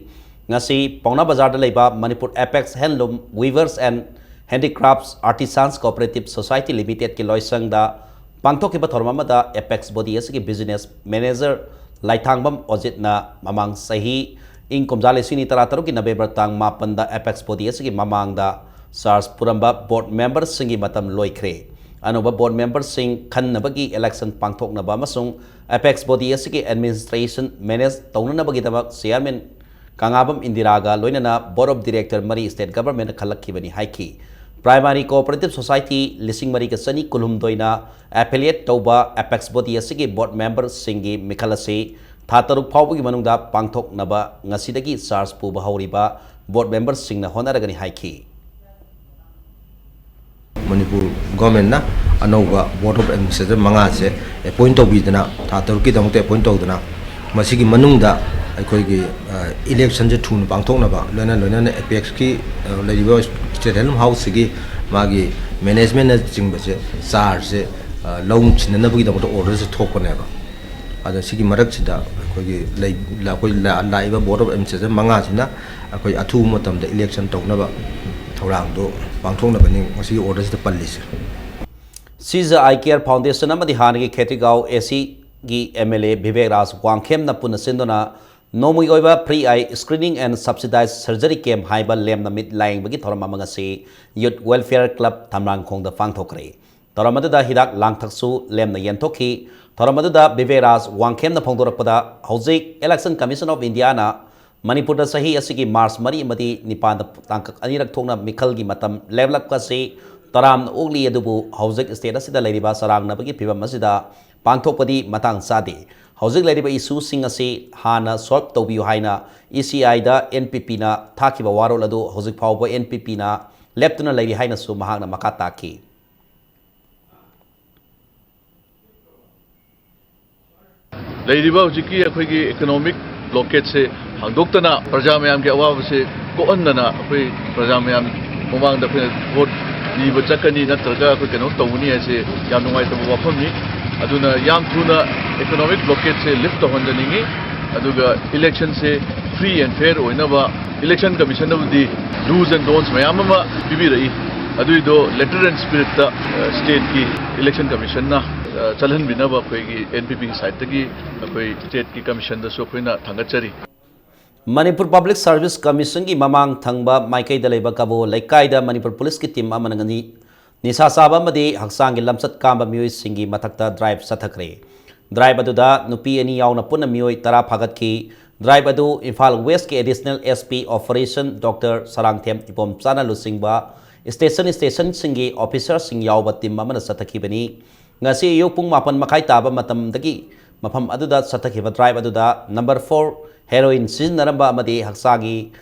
ꯉꯁꯤ ꯄꯥꯎꯅꯥ ꯕꯖꯥꯔꯗ ꯂꯩꯕ Manipur Apex Handloom Weavers and Handicrafts Artisans Cooperative Society Limitedꯀꯤ ꯂꯣꯏꯁꯪꯗ ꯄꯥꯡꯊꯣꯛꯈꯤꯕ ꯊꯧꯔꯝ ꯑꯃꯗ Apex Body ꯑꯁꯤꯒꯤ business manager ꯂꯥꯏꯊꯥꯡꯕꯝ ꯑꯣꯖꯤꯠꯅ ꯃꯃꯥꯡ ꯆꯍꯤ ꯏꯪ ꯀꯨꯝꯖꯥ ꯂꯤꯁꯤꯡ ꯑꯅꯤ ꯇꯔꯥꯇꯔꯨꯛꯀꯤ November ꯇꯥꯡ ꯃꯥꯄꯟꯗ Apex Body ꯑꯁꯤꯒꯤ ꯃꯃꯥꯡꯗ charge ꯄꯨꯔꯝꯕ board memberꯁꯤꯡꯒꯤ ꯃꯇꯝ ꯂꯣꯏꯈ꯭ꯔꯦ꯫ ꯑꯅꯧꯕ board memberꯁꯤꯡ ꯈꯟꯅꯕꯒꯤ election ꯄꯥꯡꯊꯣꯛꯅꯕ ꯑꯃꯁꯨꯡ Apex Body ꯑꯁꯤꯒꯤ administration manage ꯇꯧꯅꯅꯕꯒꯤꯗꯃꯛ chairman ꯀꯪꯉꯥꯕꯝ ꯏꯟꯗꯤꯔꯥꯒ ꯂꯣꯏꯅꯅ board of director ꯃꯔꯤ state governmentꯅ ꯈꯜꯂꯛꯈꯤꯕꯅꯤ ꯍꯥꯏꯈꯤ꯫ Primary Cooperative Society ꯂꯤꯁꯤꯡ ꯃꯔꯤꯒ ꯆꯅꯤ ꯀꯨꯟꯍꯨꯝꯗꯣꯏꯅ affiliate ꯇꯧꯕ Apex Body ꯑꯁꯤꯒꯤ board memberꯁꯤꯡꯒꯤ ꯃꯤꯈꯜ ꯑꯁꯤ ꯊꯥ ꯇꯔꯨꯛ ꯐꯥꯎꯕꯒꯤ ꯃꯅꯨꯡꯗ ꯄꯥꯡꯊꯣꯛꯅꯕ ꯉꯁꯤꯗꯒꯤ charge ꯄꯨꯕ ꯍꯧꯔꯤꯕ board memberꯁꯤꯡꯅ ꯍꯣꯠꯅꯔꯒꯅꯤ ꯍꯥꯏꯈꯤ꯫ ꯃꯅꯤꯄꯨꯔ ꯒꯣꯔꯃꯦꯟꯅ ꯑꯅꯧꯕ board of administrator ꯃꯉꯥꯁꯦ appoint ꯇꯧꯕꯤꯗꯅ ꯊꯥ ꯇꯔꯨꯛꯀꯤꯗꯃꯛꯇ appoint ꯇꯧꯗꯅ ꯃꯁꯤꯒꯤ ꯃꯅꯨꯡꯗ ꯑꯩꯈꯣꯏꯒꯤ electionꯁꯦ ꯊꯨꯅ ꯄꯥꯡꯊꯣꯛꯅꯕ ꯂꯣꯏꯅ ꯂꯣꯏꯅꯅ Apexꯀꯤ ꯂꯩꯔꯤꯕ state handloom houseꯁꯤꯒꯤ ꯃꯥꯒꯤ managementꯅꯆꯤꯡꯕꯁꯦ chargeꯁꯦ ꯂꯧ ꯁꯤꯟꯅꯅꯕꯒꯤꯗꯃꯛꯇ orderꯁꯦ ꯊꯣꯛꯄꯅꯦꯕ꯫ ꯑꯗꯣ ꯁꯤꯒꯤ ꯃꯔꯛꯁꯤꯗ ꯑꯩꯈꯣꯏꯒꯤ ꯂꯩ ꯑꯩꯈꯣꯏ ꯂꯥꯛꯏꯕ board of administrator ꯃꯉꯥꯁꯤꯅ ꯑꯩꯈꯣꯏ ꯑꯊꯨꯕ ꯃꯇꯝꯗ election ꯇꯧꯅꯕ ꯊꯧꯔꯥꯡꯗꯣ ꯄꯥꯡꯊꯣꯛꯅꯕꯅꯤ ꯉꯁꯤꯒꯤ orderꯁꯤꯗ ꯄꯜꯂꯤꯁꯦ꯫ Siza Eye Care Foundation ꯑꯃꯗꯤ ꯍꯥꯟꯅꯒꯤ ꯈꯦꯇ꯭ꯔꯤꯒꯥꯎ A C ꯒꯤ ꯑꯦꯝ ꯑꯦꯜ ꯑꯦ ꯚꯤꯕꯦꯛ ꯔꯥꯖ ꯋꯥꯡꯈꯦꯝꯅ ꯄꯨꯟꯅ ꯁꯤꯟꯗꯨꯅ ꯅꯣꯡꯃꯒꯤ ꯑꯣꯏꯕ Free Eye Screening and Subsidized Surgery Camp ꯍꯥꯏꯕ ꯂꯦꯝꯅ ꯃꯤꯠ ꯂꯥꯌꯦꯡꯕꯒꯤ ꯊꯧꯔꯝ ꯑꯃ ꯉꯁꯤ Youth Welfare Club ꯊꯝꯕ꯭ꯔꯥꯡꯈꯣꯡꯗ ꯄꯥꯡꯊꯣꯛꯈ꯭ꯔꯦ꯫ ꯊꯧꯔꯝ ꯑꯗꯨꯗ ꯍꯤꯗꯥꯛ ꯂꯥꯡꯊꯛꯁꯨ ꯂꯦꯝꯅ ꯌꯦꯟꯊꯣꯛꯈꯤ꯫ ꯊꯧꯔꯝ ꯑꯗꯨꯗ ꯚꯤꯕꯦꯛ ꯔꯥꯖ ꯋꯥꯡꯈꯦꯝꯅ ꯐꯣꯡꯗꯣꯔꯛꯄꯗ, ꯍꯧꯖꯤꯛ Election Commission of Indiaꯅ ꯃꯅꯤꯄꯨꯔꯗ ꯆꯍꯤ ꯑꯁꯤꯒꯤ ꯃꯥꯔꯆ ꯃꯔꯤ ꯑꯃꯗꯤ ꯅꯤꯄꯥꯟꯗ ꯇꯥꯡꯀꯛ ꯑꯅꯤꯔꯛ ꯊꯣꯛꯅ ꯃꯤꯈꯜꯒꯤ ꯃꯇꯝ ꯂꯦꯞꯂꯛꯄ ꯑꯁꯤ ꯇꯔꯥꯝꯅ ꯑꯣꯛꯂꯤ, ꯑꯗꯨꯕꯨ ꯍꯧꯖꯤꯛ state ꯑꯁꯤꯗ ꯂꯩꯔꯤꯕ ꯆꯔꯥꯡꯅꯕꯒꯤ ꯐꯤꯕꯝ ꯑꯁꯤꯗ ꯄꯥꯡꯊꯣꯛꯄꯗꯤ ꯃꯇꯥꯡ ꯆꯥꯗꯦ꯫ ꯍꯧꯖꯤꯛ ꯂꯩꯔꯤꯕ issueꯁꯤꯡ ꯑꯁꯤ ꯍꯥꯟꯅ solve ꯇꯧꯕꯤꯌꯨ ꯍꯥꯏꯅ E C Iꯗ N P Pꯅ ꯊꯥꯈꯤꯕ ꯋꯥꯔꯣꯜ ꯑꯗꯨ ꯍꯧꯖꯤꯛ ꯐꯥꯎꯕ N P Pꯅ ꯂꯦꯞꯇꯨꯅ ꯂꯩꯔꯤ ꯍꯥꯏꯅꯁꯨ ꯃꯍꯥꯛꯅ ꯃꯈꯥ ꯇꯥꯈꯤ꯫ ꯂꯩꯔꯤꯕ ꯍꯧꯖꯤꯛꯀꯤ ꯑꯩꯈꯣꯏꯒꯤ economic blockadeꯁꯦ ꯍꯥꯡꯗꯣꯛꯇꯅ ꯄ꯭ꯔꯖꯥ ꯃꯌꯥꯝꯒꯤ ꯑꯋꯥꯕꯁꯦ ꯀꯣꯛꯍꯟꯗꯅ ꯑꯩꯈꯣꯏ ꯄ꯭ꯔꯖꯥ ꯃꯌꯥꯝ ꯃꯃꯥꯡꯗ ꯑꯩꯈꯣꯏꯅ vote ꯅꯤꯕ ꯆꯠꯀꯅꯤ ꯅꯠꯇ꯭ꯔꯒ ꯑꯩꯈꯣꯏ ꯀꯩꯅꯣ ꯇꯧꯒꯅꯤ ꯍꯥꯏꯁꯦ ꯌꯥꯝ ꯅꯨꯡꯉꯥꯏꯇꯕ ꯋꯥꯐꯝꯅꯤ꯫ ꯑꯗꯨꯅ ꯌꯥꯝ ꯊꯨꯅ economic blockadeꯁꯦ lift ꯇꯧꯍꯟꯖꯅꯤꯡꯉꯤ꯫ ꯑꯗꯨꯒ electionꯁꯦ free and fair ꯑꯣꯏꯅꯕ Election Commissionꯅꯕꯨꯗꯤ do's and don'ts ꯃꯌꯥꯝ ꯑꯃ ꯄꯤꯕꯤꯔꯛꯏ꯫ ꯑꯗꯨꯏꯗꯣ letter and spiritꯇ stateꯀꯤ Election Commissionꯅ ꯆꯠꯍꯟꯕꯤꯅꯕ ꯑꯩꯈꯣꯏꯒꯤ N P Pꯒꯤ sideꯇꯒꯤ ꯑꯩꯈꯣꯏ stateꯀꯤ commissionꯗꯁꯨ ꯑꯩꯈꯣꯏꯅ ꯊꯥꯡꯒꯠꯆꯔꯤ꯫ ꯃꯅꯤꯄꯨꯔ Public Service Commissionꯒꯤ ꯃꯃꯥꯡ ꯊꯪꯕ ꯃꯥꯏꯀꯩꯗ ꯂꯩꯕ ꯀꯕꯣ ꯂꯩꯀꯥꯏꯗ ꯃꯅꯤꯄꯨꯔ ꯄꯨꯂꯤꯁꯀꯤ team ꯑꯃꯅ ꯉꯅꯤ ꯅꯤꯁꯥ ꯆꯥꯕ ꯑꯃꯗꯤ ꯍꯛꯆꯥꯡꯒꯤ ꯂꯝꯆꯠ ꯀꯥꯝꯕ ꯃꯤꯑꯣꯏꯁꯤꯡꯒꯤ ꯃꯊꯛꯇ drive ꯆꯠꯊꯈ꯭ꯔꯦ꯫ Drive ꯑꯗꯨꯗ ꯅꯨꯄꯤ ꯑꯅꯤ ꯌꯥꯎꯅ ꯄꯨꯟꯅ ꯃꯤꯑꯣꯏ ꯇꯔꯥ ꯐꯥꯒꯠꯈꯤ꯫ Drive ꯑꯗꯨ Imphal Westꯀꯤ Additional S P Operation Doctor Sarangthem ꯏꯕꯣꯝꯆꯥꯅ ꯂꯨꯆꯤꯡꯕ station stationꯁꯤꯡꯒꯤ officerꯁꯤꯡ ꯌꯥꯎꯕ team ꯑꯃꯅ ꯆꯠꯊꯈꯤꯕꯅꯤ꯫ ꯉꯁꯤ ꯑꯌꯨꯛ ꯄꯨꯡ ꯃꯥꯄꯟ ꯃꯈꯥꯏ ꯇꯥꯕ ꯃꯇꯝꯗꯒꯤ ꯃꯐꯝ ꯑꯗꯨꯗ ꯆꯠꯊꯈꯤꯕ drive ꯑꯗꯨꯗ number four heroin ꯁꯤꯖꯤꯟꯅꯔꯝꯕ ꯑꯃꯗꯤ ꯍꯛꯆꯥꯡꯒꯤ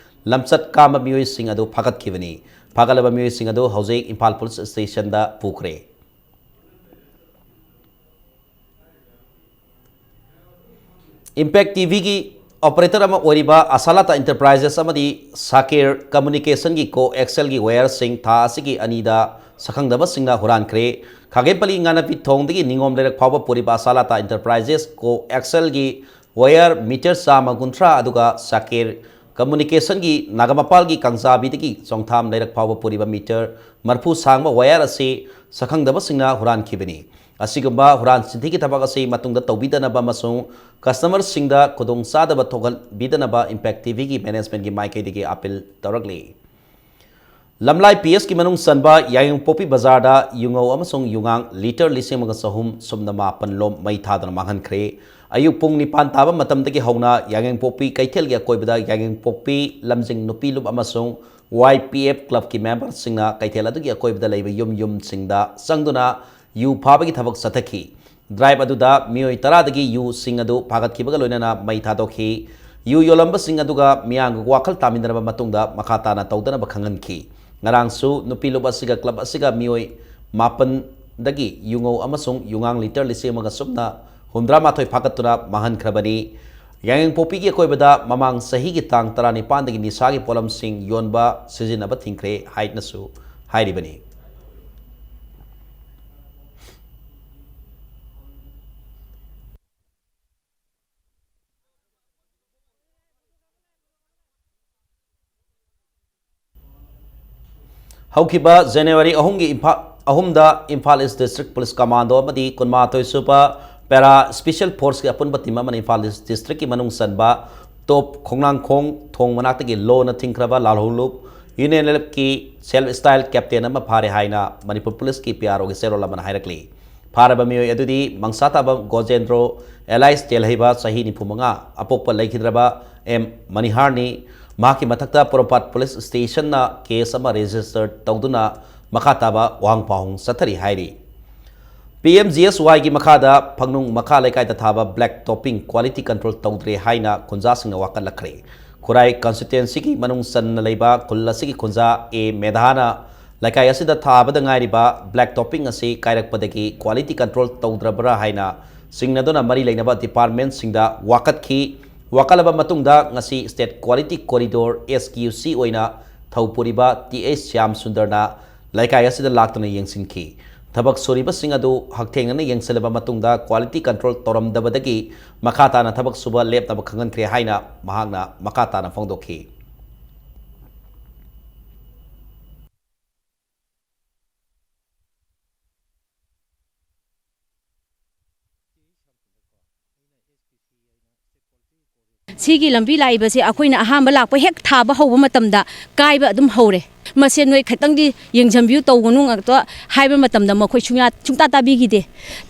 ꯂꯝꯆꯠ ꯀꯥꯝꯕ ꯃꯤꯑꯣꯏꯁꯤꯡ ꯑꯗꯨ ꯐꯥꯒꯠꯈꯤꯕꯅꯤ꯫ ꯐꯥꯒꯠꯂꯕ ꯃꯤꯑꯣꯏꯁꯤꯡ ꯑꯗꯨ ꯍꯧꯖꯤꯛ ꯏꯝꯐꯥꯜ Police Stationꯗ ꯄꯨꯈ꯭ꯔꯦ꯫ Impact TVꯒꯤ operator ꯑꯃ ꯑꯣꯏꯔꯤꯕ ꯑꯁꯥꯂꯥꯇꯥ Enterprises ꯑꯃꯗꯤ ꯁꯥꯀꯤꯔ Communicationꯒꯤ coaxialꯒꯤ wireꯁꯤꯡ ꯊꯥ ꯑꯁꯤꯒꯤ ꯑꯅꯤꯗ ꯁꯛꯈꯪꯗꯕꯁꯤꯡꯅ ꯍꯨꯔꯥꯟꯈ꯭ꯔꯦ꯫ ꯈꯥꯒꯦꯝꯄꯜꯂꯤ ꯉꯥꯅꯄꯤ ꯊꯣꯡꯗꯒꯤ ꯅꯤꯉꯣꯝ ꯂꯩꯔꯛ ꯐꯥꯎꯕ ꯄꯨꯔꯤꯕ ꯑꯁꯥꯂꯥꯇꯥ Enterprises coaxialꯒꯤ wire meter ꯆꯥꯝꯃ ꯀꯨꯟꯊ꯭ꯔꯥ ꯑꯗꯨꯒ ꯁꯥꯀꯤꯔ Communicationꯒꯤ ꯅꯥꯒꯥꯃꯄꯥꯜꯒꯤ ꯀꯥꯡꯖꯥꯕꯤꯗꯒꯤ ꯆꯣꯡꯊꯥꯝ ꯂꯩꯔꯛ ꯐꯥꯎꯕ ꯄꯨꯔꯤꯕ meter ꯃꯔꯐꯨ ꯁꯥꯡꯕ wire ꯑꯁꯤ ꯁꯛꯈꯪꯗꯕꯁꯤꯡꯅ ꯍꯨꯔꯥꯟꯈꯤꯕꯅꯤ꯫ ꯑꯁꯤꯒꯨꯝꯕ ꯍꯨꯔꯥꯟ ꯆꯤꯟꯊꯤꯒꯤ ꯊꯕꯛ ꯑꯁꯤ ꯃꯇꯨꯡꯗ ꯇꯧꯕꯤꯗꯅꯕ ꯑꯃꯁꯨꯡ customerꯁꯤꯡꯗ ꯈꯨꯗꯣꯡꯆꯥꯗꯕ ꯊꯣꯛꯍꯟꯕꯤꯗꯅꯕ Impact TVꯒꯤ managementꯀꯤ ꯃꯥꯏꯀꯩꯗꯒꯤ appeal ꯇꯧꯔꯛꯂꯤ꯫ ꯂꯝꯂꯥꯏ PSꯀꯤ ꯃꯅꯨꯡ ꯆꯟꯕ ꯌꯥꯏꯉꯪꯄꯣꯛꯄꯤ ꯕꯖꯥꯔꯗ ꯌꯨꯉꯧ ꯑꯃꯁꯨꯡ ꯌꯨꯉꯥꯡ litre ꯂꯤꯁꯤꯡ ꯑꯃꯒ ꯆꯍꯨꯝ ꯁꯨꯞꯅ ꯃꯥꯄꯟ ꯂꯣꯝ ꯃꯩ ꯊꯥꯗꯨꯅ ꯃꯥꯡꯍꯟꯈ꯭ꯔꯦ꯫ ꯑꯌꯨꯛ ꯄꯨꯡ ꯅꯤꯄꯥꯟ ꯇꯥꯕ ꯃꯇꯝꯗꯒꯤ ꯍꯧꯅ ꯌꯥꯏꯉꯪꯄꯣꯛꯄꯤ ꯀꯩꯊꯦꯜꯒꯤ ꯑꯀꯣꯏꯕꯗ ꯌꯥꯏꯉꯪꯄꯣꯛꯄꯤ ꯂꯝꯖꯤꯡ ꯅꯨꯄꯤ ꯂꯨꯞ ꯑꯃꯁꯨꯡ YPF clubꯀꯤ memberꯁꯤꯡꯅ ꯀꯩꯊꯦꯜ ꯑꯗꯨꯒꯤ ꯑꯀꯣꯏꯕꯗ ꯂꯩꯕ ꯌꯨꯝ ꯌꯨꯝꯁꯤꯡꯗ ꯆꯪꯗꯨꯅ ꯌꯨ ꯐꯥꯕꯒꯤ ꯊꯕꯛ ꯆꯠꯊꯈꯤ꯫ Drive ꯑꯗꯨꯗ ꯃꯤꯑꯣꯏ ꯇꯔꯥꯗꯒꯤ ꯌꯨꯁꯤꯡ ꯑꯗꯨ ꯐꯥꯒꯠꯈꯤꯕꯒ ꯂꯣꯏꯅꯅ ꯃꯩ ꯊꯥꯗꯣꯛꯈꯤ꯫ ꯌꯨ ꯌꯣꯜꯂꯝꯕꯁꯤꯡ ꯑꯗꯨꯒ ꯃꯤꯌꯥꯝꯒ ꯋꯥꯈꯜ ꯇꯥꯃꯤꯟꯅꯔꯕ ꯃꯇꯨꯡꯗ ꯃꯈꯥ ꯇꯥꯅ ꯇꯧꯗꯅꯕ ꯈꯪꯍꯟꯈꯤ꯫ ꯉꯔꯥꯡꯁꯨ ꯅꯨꯄꯤ ꯂꯨꯞ ꯑꯁꯤꯒ club ꯑꯁꯤꯒ ꯃꯤꯑꯣꯏ ꯃꯥꯄꯟꯗꯒꯤ ꯌꯨꯉꯧ ꯑꯃꯁꯨꯡ ꯌꯨꯉꯥꯡ litre ꯂꯤꯁꯤꯡ ꯑꯃꯒ ꯁꯨꯞꯅ ꯍꯨꯝꯗ꯭ꯔꯥ ꯃꯥꯊꯣꯏ ꯐꯥꯒꯠꯇꯨꯅ ꯃꯥꯡꯍꯟꯈ꯭ꯔꯕꯅꯤ꯫ ꯌꯥꯏꯉꯪꯄꯣꯛꯄꯤꯒꯤ ꯑꯀꯣꯏꯕꯗ ꯃꯃꯥꯡ ꯆꯍꯤꯒꯤ ꯇꯥꯡ ꯇꯔꯥꯅꯤꯄꯥꯟꯗꯒꯤ ꯅꯤꯁꯥꯒꯤ ꯄꯣꯠꯂꯝꯁꯤꯡ ꯌꯣꯟꯕ ꯁꯤꯖꯤꯟꯅꯕ ꯊꯤꯡꯈ꯭ꯔꯦ ꯍꯥꯏꯅꯁꯨ ꯍꯥꯏꯔꯤꯕꯅꯤ꯫ ꯍꯧꯈꯤꯕ January ꯑꯍꯨꯝꯒꯤ ꯏꯝꯐꯥꯜ, ꯑꯍꯨꯝꯗ Imphal East District Police Commando ꯑꯃꯗꯤ ꯀꯨꯟꯃꯥꯊꯣꯏ ꯁꯨꯕ Para Special Forceꯀꯤ ꯑꯄꯨꯟꯕ team ꯑꯃꯅ ꯏꯝꯐꯥꯜ East Districtꯀꯤ ꯃꯅꯨꯡ ꯆꯟꯕ ꯇꯣꯞ ꯈꯣꯡꯅꯥꯡꯈꯣꯡ ꯊꯣꯡ ꯃꯅꯥꯛꯇꯒꯤ ꯂꯣꯅ ꯊꯤꯡꯈ꯭ꯔꯕ ꯂꯥꯜꯍꯧꯂꯨꯞ UNLFꯀꯤ self style captain ꯑꯃ ꯐꯥꯔꯦ ꯍꯥꯏꯅ ꯃꯅꯤꯄꯨꯔ Policeꯀꯤ PROꯒꯤ ꯆꯦꯔꯣꯜ ꯑꯃꯅ ꯍꯥꯏꯔꯛꯂꯤ꯫ ꯐꯥꯔꯕ ꯃꯤꯑꯣꯏ ꯑꯗꯨꯗꯤ ꯃꯪꯁꯥ ꯇꯥꯕ ꯒꯣꯖꯦꯟꯗ꯭ꯔꯣ alias ꯇꯦꯜꯍꯩꯕ, ꯆꯍꯤ ꯅꯤꯐꯨ ꯃꯉꯥ, ꯑꯄꯣꯛꯄ ꯂꯩꯈꯤꯗ꯭ꯔꯕ ꯑꯦꯝ ꯃꯅꯤꯍꯥꯔꯅꯤ꯫ ꯃꯍꯥꯛꯀꯤ ꯃꯊꯛꯇ ꯄꯣꯔꯣꯝꯄꯥꯠ Police Stationꯅ case ꯑꯃ register ꯇꯧꯗꯨꯅ ꯃꯈꯥ ꯇꯥꯕ ꯋꯥꯍꯪ ꯄꯥꯎꯍꯪ ꯆꯠꯊꯔꯤ ꯍꯥꯏꯔꯤ꯫ PMGSYꯒꯤ ꯃꯈꯥꯗ ꯐꯪꯅꯨꯡ ꯃꯈꯥ ꯂꯩꯀꯥꯏꯗ ꯊꯥꯕ black topping quality control ꯇꯧꯗ꯭ꯔꯦ ꯍꯥꯏꯅ ꯈꯨꯟꯖꯥꯁꯤꯡꯅ ꯋꯥꯀꯠꯂꯛꯈ꯭ꯔꯦ꯫ ꯈꯨꯔꯥꯏ constituencyꯒꯤ ꯃꯅꯨꯡ ꯆꯟꯅ ꯂꯩꯕ ꯈꯨꯜ ꯑꯁꯤꯒꯤ ꯈꯨꯟꯖꯥ ꯑꯦ ꯃꯦꯙꯥꯅ ꯂꯩꯀꯥꯏ ꯑꯁꯤꯗ ꯊꯥꯕꯗ ꯉꯥꯏꯔꯤꯕ black topping ꯑꯁꯤ ꯀꯥꯏꯔꯛꯄꯗꯒꯤ quality control ꯇꯧꯗ꯭ꯔꯕ꯭ꯔꯥ ꯍꯥꯏꯅ ꯆꯤꯡꯅꯗꯨꯅ ꯃꯔꯤ ꯂꯩꯅꯕ departmentꯁꯤꯡꯗ ꯋꯥꯀꯠꯈꯤ꯫ ꯋꯥꯀꯠꯂꯕ ꯃꯇꯨꯡꯗ ꯉꯁꯤ State Quality Corridor, SQC, ꯑꯣꯏꯅ ꯊꯧ ꯄꯨꯔꯤꯕ ꯇꯤ ꯑꯩꯆ ꯁ꯭ꯌꯥꯝ ꯁꯨꯟꯗꯔꯅ ꯂꯩꯀꯥꯏ ꯑꯁꯤꯗ ꯂꯥꯛꯇꯨꯅ ꯌꯦꯡꯁꯤꯟꯈꯤ꯫ ꯊꯕꯛ ꯁꯨꯔꯤꯕꯁꯤꯡ ꯑꯗꯨ ꯍꯛꯊꯦꯡꯅꯅ ꯌꯦꯡꯁꯤꯜꯂꯕ ꯃꯇꯨꯡꯗ quality control ꯇꯧꯔꯝꯗꯕꯗꯒꯤ ꯃꯈꯥ ꯇꯥꯅ ꯊꯕꯛ ꯁꯨꯕ ꯂꯦꯞꯅꯕ ꯈꯪꯍꯟꯈ꯭ꯔꯦ ꯍꯥꯏꯅ ꯃꯍꯥꯛꯅ ꯃꯈꯥ ꯇꯥꯅ ꯐꯣꯡꯗꯣꯛꯈꯤ꯫ ꯁꯤꯒꯤ ꯂꯝꯕꯤ ꯂꯥꯛꯏꯕꯁꯦ ꯑꯩꯈꯣꯏꯅ ꯑꯍꯥꯟꯕ ꯂꯥꯛꯄ ꯍꯦꯛ ꯊꯥꯕ ꯍꯧꯕ ꯃꯇꯝꯗ ꯀꯥꯏꯕ ꯑꯗꯨꯝ ꯍꯧꯔꯦ꯫ ꯃꯁꯦ ꯅꯣꯏ ꯈꯤꯇꯪꯗꯤ ꯌꯦꯡꯁꯤꯟꯕꯤꯌꯨ, ꯇꯧꯒꯅꯨ ꯉꯥꯛꯇ ꯍꯥꯏꯕ ꯃꯇꯝꯗ ꯃꯈꯣꯏ ꯁꯨꯡꯌꯥ ꯁꯨꯡꯇꯥ ꯇꯥꯕꯤꯈꯤꯗꯦ꯫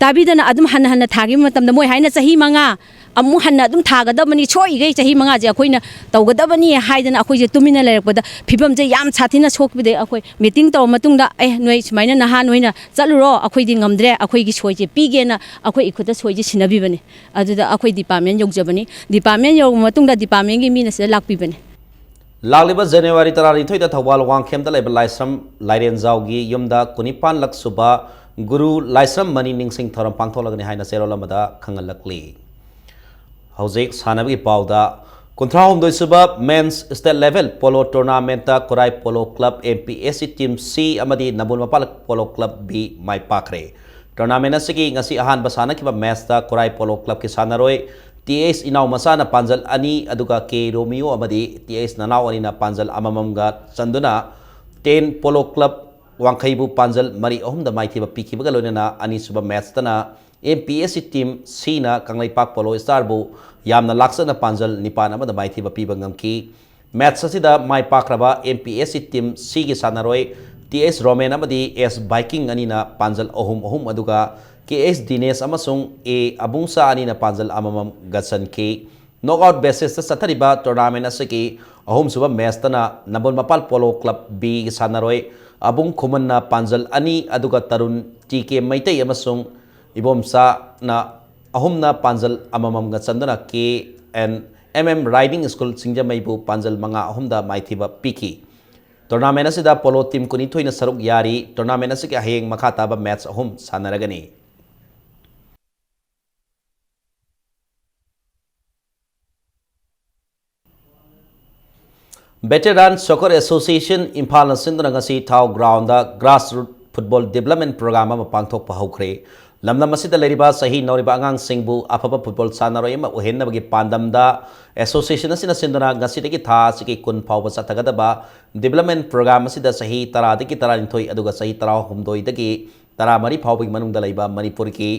ꯇꯥꯕꯤꯗꯅ ꯑꯗꯨꯝ ꯍꯟꯅ ꯍꯟꯅ ꯊꯥꯈꯤꯕ ꯃꯇꯝꯗ ꯃꯣꯏ ꯍꯥꯏꯅ ꯆꯍꯤ ꯃꯉꯥ ꯑꯃꯨꯛ ꯍꯟꯅ ꯑꯗꯨꯝ ꯊꯥꯒꯗꯕꯅꯤ, ꯁꯣꯏꯈꯩ ꯆꯍꯤ ꯃꯉꯥꯁꯦ ꯑꯩꯈꯣꯏꯅ ꯇꯧꯒꯗꯕꯅꯤ ꯍꯥꯏꯗꯅ ꯑꯩꯈꯣꯏꯁꯦ ꯇꯨꯃꯤꯟꯅ ꯂꯩꯔꯛꯄꯗ ꯐꯤꯕꯝꯁꯦ ꯌꯥꯝ ꯁꯥꯊꯤꯅ ꯁꯣꯛꯄꯗꯒꯤ ꯑꯩꯈꯣꯏ ꯃꯤꯇꯤꯡ ꯇꯧꯔ ꯃꯇꯨꯡꯗ, "ꯑꯦ, ꯅꯣꯏ ꯁꯨꯃꯥꯏꯅ ꯅꯍꯥ ꯅꯣꯏꯅ ꯆꯠꯂꯨꯔꯣ, ꯑꯩꯈꯣꯏꯗꯤ ꯉꯝꯗ꯭ꯔꯦ, ꯑꯩꯈꯣꯏꯒꯤ ꯁꯣꯏꯁꯦ ꯄꯤꯒꯦꯅ" ꯑꯩꯈꯣꯏ ꯏꯈꯨꯠꯇ ꯁꯣꯏꯁꯦ ꯁꯤꯟꯅꯕꯤꯕꯅꯤ꯫ ꯑꯗꯨꯗ ꯑꯩꯈꯣꯏ ꯗꯤꯄꯥꯔꯠꯃꯦꯟ ꯌꯧꯖꯕꯅꯤ꯫ ꯗꯤꯄꯥꯔꯠꯃꯦꯟ ꯌꯧꯔꯕ ꯃꯇꯨꯡꯗ ꯗꯤꯄꯥꯔꯠꯃꯦꯟꯒꯤ ꯃꯤꯅ ꯁꯤꯗ ꯂꯥꯛꯄꯤꯕꯅꯤ꯫ ꯂꯥꯛꯂꯤꯕ ꯖꯅꯋꯥꯔꯤ ꯇꯔꯥꯅꯤꯊꯣꯏꯗ ꯊꯧꯕꯥꯜ ꯋꯥꯡꯈꯦꯝꯗ ꯂꯩꯕ ꯂꯥꯏꯁ꯭ꯔꯝ ꯂꯥꯏꯔꯦꯟꯖꯥꯎꯒꯤ ꯌꯨꯝꯗ ꯀꯨꯟꯅꯤꯄꯥꯟꯂꯛ ꯁꯨꯕ ꯒꯨꯔꯨ ꯂꯥꯏꯁ꯭ꯔꯝ ꯃꯅꯤ ꯅꯤꯡꯁꯤꯡ ꯊꯧꯔꯝ ꯄꯥꯡꯊꯣꯛꯂꯒꯅꯤ ꯍꯥꯏꯅ ꯆꯦꯔꯣꯜ ꯑꯃꯗ ꯈꯪꯍꯜꯂꯛꯂꯤ꯫ ꯍꯧꯖꯤꯛ ꯁꯥꯟꯅꯕꯒꯤ ꯄꯥꯎꯗ, ꯀꯨꯟꯊ꯭ꯔꯥꯍꯨꯝꯗꯣꯏ ꯁꯨꯕ ꯃꯦꯟꯁ ꯁ꯭ꯇꯦꯠ ꯂꯦꯚꯦꯜ ꯄꯣꯂꯣ ꯇꯣꯔꯅꯥꯃꯦꯟꯠꯇ Khurai polo club, M P S C team C ꯑꯃꯗꯤ Nambol Mapal polo club B ꯃꯥꯏ ꯄꯥꯛꯈ꯭ꯔꯦ꯫ ꯇꯣꯔꯅꯥꯃꯦꯟꯠ ꯑꯁꯤꯒꯤ ꯉꯁꯤ ꯑꯍꯥꯟꯕ ꯁꯥꯟꯅꯈꯤꯕ ꯃꯦꯆꯇ ꯈꯨꯔꯥꯏ ꯄꯣꯂꯣ ꯀ꯭ꯂꯕꯀꯤ ꯁꯥꯟꯅꯔꯣꯏ ꯇꯤ ꯑꯩꯆ ꯏꯅꯥꯎ ꯃꯆꯥꯅ ꯄꯥꯟꯖꯜ ꯑꯅꯤ, ꯑꯗꯨꯒ ꯀꯦ ꯔꯣꯃꯤꯌꯣ ꯑꯃꯗꯤ ꯇꯤ ꯑꯩꯆ ꯅꯅꯥꯎ ꯑꯅꯤꯅ ꯄꯥꯟꯖꯜ ꯑꯃꯃꯝꯒ ꯆꯟꯗꯨꯅ ꯇꯦꯟ ꯄꯣꯂꯣ ꯀ꯭ꯂꯕ ꯋꯥꯡꯈꯩꯕꯨ ꯄꯥꯟꯖꯜ ꯃꯔꯤ ꯑꯍꯨꯝꯗ ꯃꯥꯏꯊꯤꯕ ꯄꯤꯈꯤꯕꯒ ꯂꯣꯏꯅꯅ ꯑꯅꯤꯁꯨꯕ ꯃꯦꯆꯇꯅ M P S C team ꯁꯤꯅ ꯀꯪꯂꯩꯄꯥꯛ ꯄꯣꯂꯣ ꯁ꯭ꯇꯥꯔꯕꯨ ꯌꯥꯝꯅ ꯂꯥꯛꯆꯅ ꯄꯥꯟꯖꯜ ꯅꯤꯄꯥꯟ ꯑꯃꯗ ꯃꯥꯏꯊꯤꯕ ꯄꯤꯕ ꯉꯝꯈꯤ꯫ ꯃꯦꯆ ꯑꯁꯤꯗ ꯃꯥꯏ ꯄꯥꯛꯈ꯭ꯔꯕ M P S C team ꯁꯤꯒꯤ ꯁꯥꯟꯅꯔꯣꯏ ꯇꯤ ꯑꯦꯁ ꯔꯣꯃꯦꯟ ꯑꯃꯗꯤ ꯑꯦꯁ ꯕꯥꯏꯀꯤꯡ ꯑꯅꯤꯅ ꯄꯥꯟꯖꯜ ꯑꯍꯨꯝ ꯑꯍꯨꯝ, ꯑꯗꯨꯒ ꯀꯦ ꯑꯦꯁ ꯗꯤꯅꯦꯁ ꯑꯃꯁꯨꯡ ꯑꯦ ꯑꯕꯨꯡꯁꯥ ꯑꯅꯤꯅ ꯄꯥꯟꯖꯜ ꯑꯃꯃꯝꯒ ꯆꯟꯈꯤ꯫ ꯅꯣꯛꯑꯥꯎꯠ ꯕꯦꯁꯤꯁꯇ ꯆꯠꯊꯔꯤꯕ ꯇꯣꯔꯅꯥꯃꯦꯟ ꯑꯁꯤꯒꯤ ꯑꯍꯨꯝꯁꯨꯕ ꯃꯦꯆꯇꯅ ꯅꯝꯕꯣꯜ ꯃꯄꯥꯜ ꯄꯣꯂꯣ ꯀ꯭ꯂꯕ ꯕꯤꯒꯤ ꯁꯥꯟꯅꯔꯣꯏ ꯑꯕꯨꯡ ꯈꯨꯃꯟꯅ ꯄꯥꯟꯖꯜ ꯑꯅꯤ, ꯑꯗꯨꯒ ꯇꯔꯨꯟ ꯇꯤ ꯀꯦ ꯃꯩꯇꯩ ꯑꯃꯁꯨꯡ ꯏꯕꯣꯝꯆꯥꯅ ꯑꯍꯨꯝꯅ ꯄꯥꯟꯖꯜ ꯑꯃꯃꯝꯒ ꯆꯟꯗꯨꯅ K N M M riding school ꯁꯤꯡꯖꯃꯩꯕꯨ ꯄꯥꯟꯖꯜ ꯃꯉꯥ ꯑꯍꯨꯝꯗ ꯃꯥꯏꯊꯤꯕ ꯄꯤꯈꯤ꯫ ꯇꯣꯔꯅꯥꯃꯦꯟ ꯑꯁꯤꯗ ꯄꯣꯂꯣ ꯇꯤꯝ ꯀꯨꯟꯅꯤꯊꯣꯏꯅ ꯁꯔꯨꯛ ꯌꯥꯔꯤ꯫ ꯇꯣꯔꯅꯥꯃꯦꯟ ꯑꯁꯤꯒꯤ ꯍꯌꯦꯡ ꯃꯈꯥ ꯇꯥꯕ ꯃꯦꯆ ꯑꯍꯨꯝ ꯁꯥꯟꯅꯔꯒꯅꯤ꯫ ꯚꯦꯇꯦꯔꯥꯟ ꯁꯣꯀꯔ ꯑꯦꯁꯣꯁꯤꯌꯦꯁꯟ ꯏꯝꯐꯥꯜꯅ ꯁꯤꯟꯗꯨꯅ ꯉꯁꯤ Thau ground grassroot football development programme ꯑꯃ ꯄꯥꯡꯊꯣꯛꯄ ꯍꯧꯈ꯭ꯔꯦ꯫ ꯂꯝꯗꯝ ꯑꯁꯤꯗ ꯂꯩꯔꯤꯕ ꯆꯍꯤ ꯅꯧꯔꯤꯕ ꯑꯉꯥꯡꯁꯤꯡꯕꯨ ꯑꯐꯕ ꯐꯨꯠꯕꯣꯜ ꯁꯥꯟꯅꯔꯣꯏ ꯑꯃ ꯑꯣꯏꯍꯟꯅꯕꯒꯤ ꯄꯥꯟꯗꯝꯗ ꯑꯦꯁꯣꯁꯤꯌꯦꯁꯟ ꯑꯁꯤꯅ ꯁꯤꯟꯗꯨꯅ ꯉꯁꯤꯗꯒꯤ ꯊꯥ ꯑꯁꯤꯒꯤ ꯀꯨꯟ ꯐꯥꯎꯕ ꯆꯠꯊꯒꯗꯕ ꯗꯤꯕ꯭ꯂꯞꯃꯦꯟ ꯄ꯭ꯔꯣꯒ꯭ꯔꯥꯝ ꯑꯁꯤꯗ ꯆꯍꯤ ꯇꯔꯥꯗꯒꯤ ꯇꯔꯥꯅꯤꯊꯣꯏ ꯑꯗꯨꯒ ꯆꯍꯤ ꯇꯔꯥꯍꯨꯝꯗꯣꯏꯗꯒꯤ ꯇꯔꯥꯃꯔꯤ ꯐꯥꯎꯕꯒꯤ ꯃꯅꯨꯡꯗ ꯂꯩꯕ ꯃꯅꯤꯄꯨꯔꯒꯤ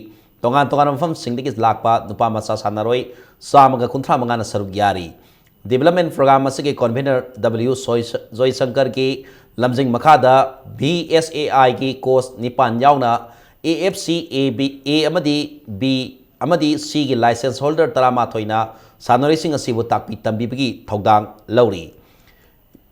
ꯇꯣꯉꯥꯟ ꯇꯣꯉꯥꯟꯕ ꯃꯐꯝꯁꯤꯡꯗꯒꯤ ꯂꯥꯛꯄ ꯅꯨꯄꯥ ꯃꯆꯥ ꯁꯥꯟꯅꯔꯣꯏ ꯆꯥꯝꯃꯒ ꯀꯨꯟꯊ꯭ꯔꯥ ꯃꯉꯥꯅ ꯁꯔꯨꯛ ꯌꯥꯔꯤ꯫ Development program ꯑꯁꯤꯒꯤ convener W ꯖꯣꯏ-, ꯖꯣꯏꯁꯪꯀꯔꯒꯤ ꯂꯝꯖꯤꯡ ꯃꯈꯥꯗ B S A I ꯒꯤ coach ꯅꯤꯄꯥꯟ ꯌꯥꯎꯅ A F C A, B, A ꯑꯃꯗꯤ B ꯑꯃꯗꯤ C ꯒꯤ license holder ꯇꯔꯥꯃꯥꯊꯣꯏꯅ ꯁꯥꯟꯅꯔꯣꯏꯁꯤꯡ ꯑꯁꯤꯕꯨ ꯇꯥꯛꯄꯤ ꯇꯝꯕꯤꯕꯒꯤ ꯊꯧꯗꯥꯡ ꯂꯧꯔꯤ꯫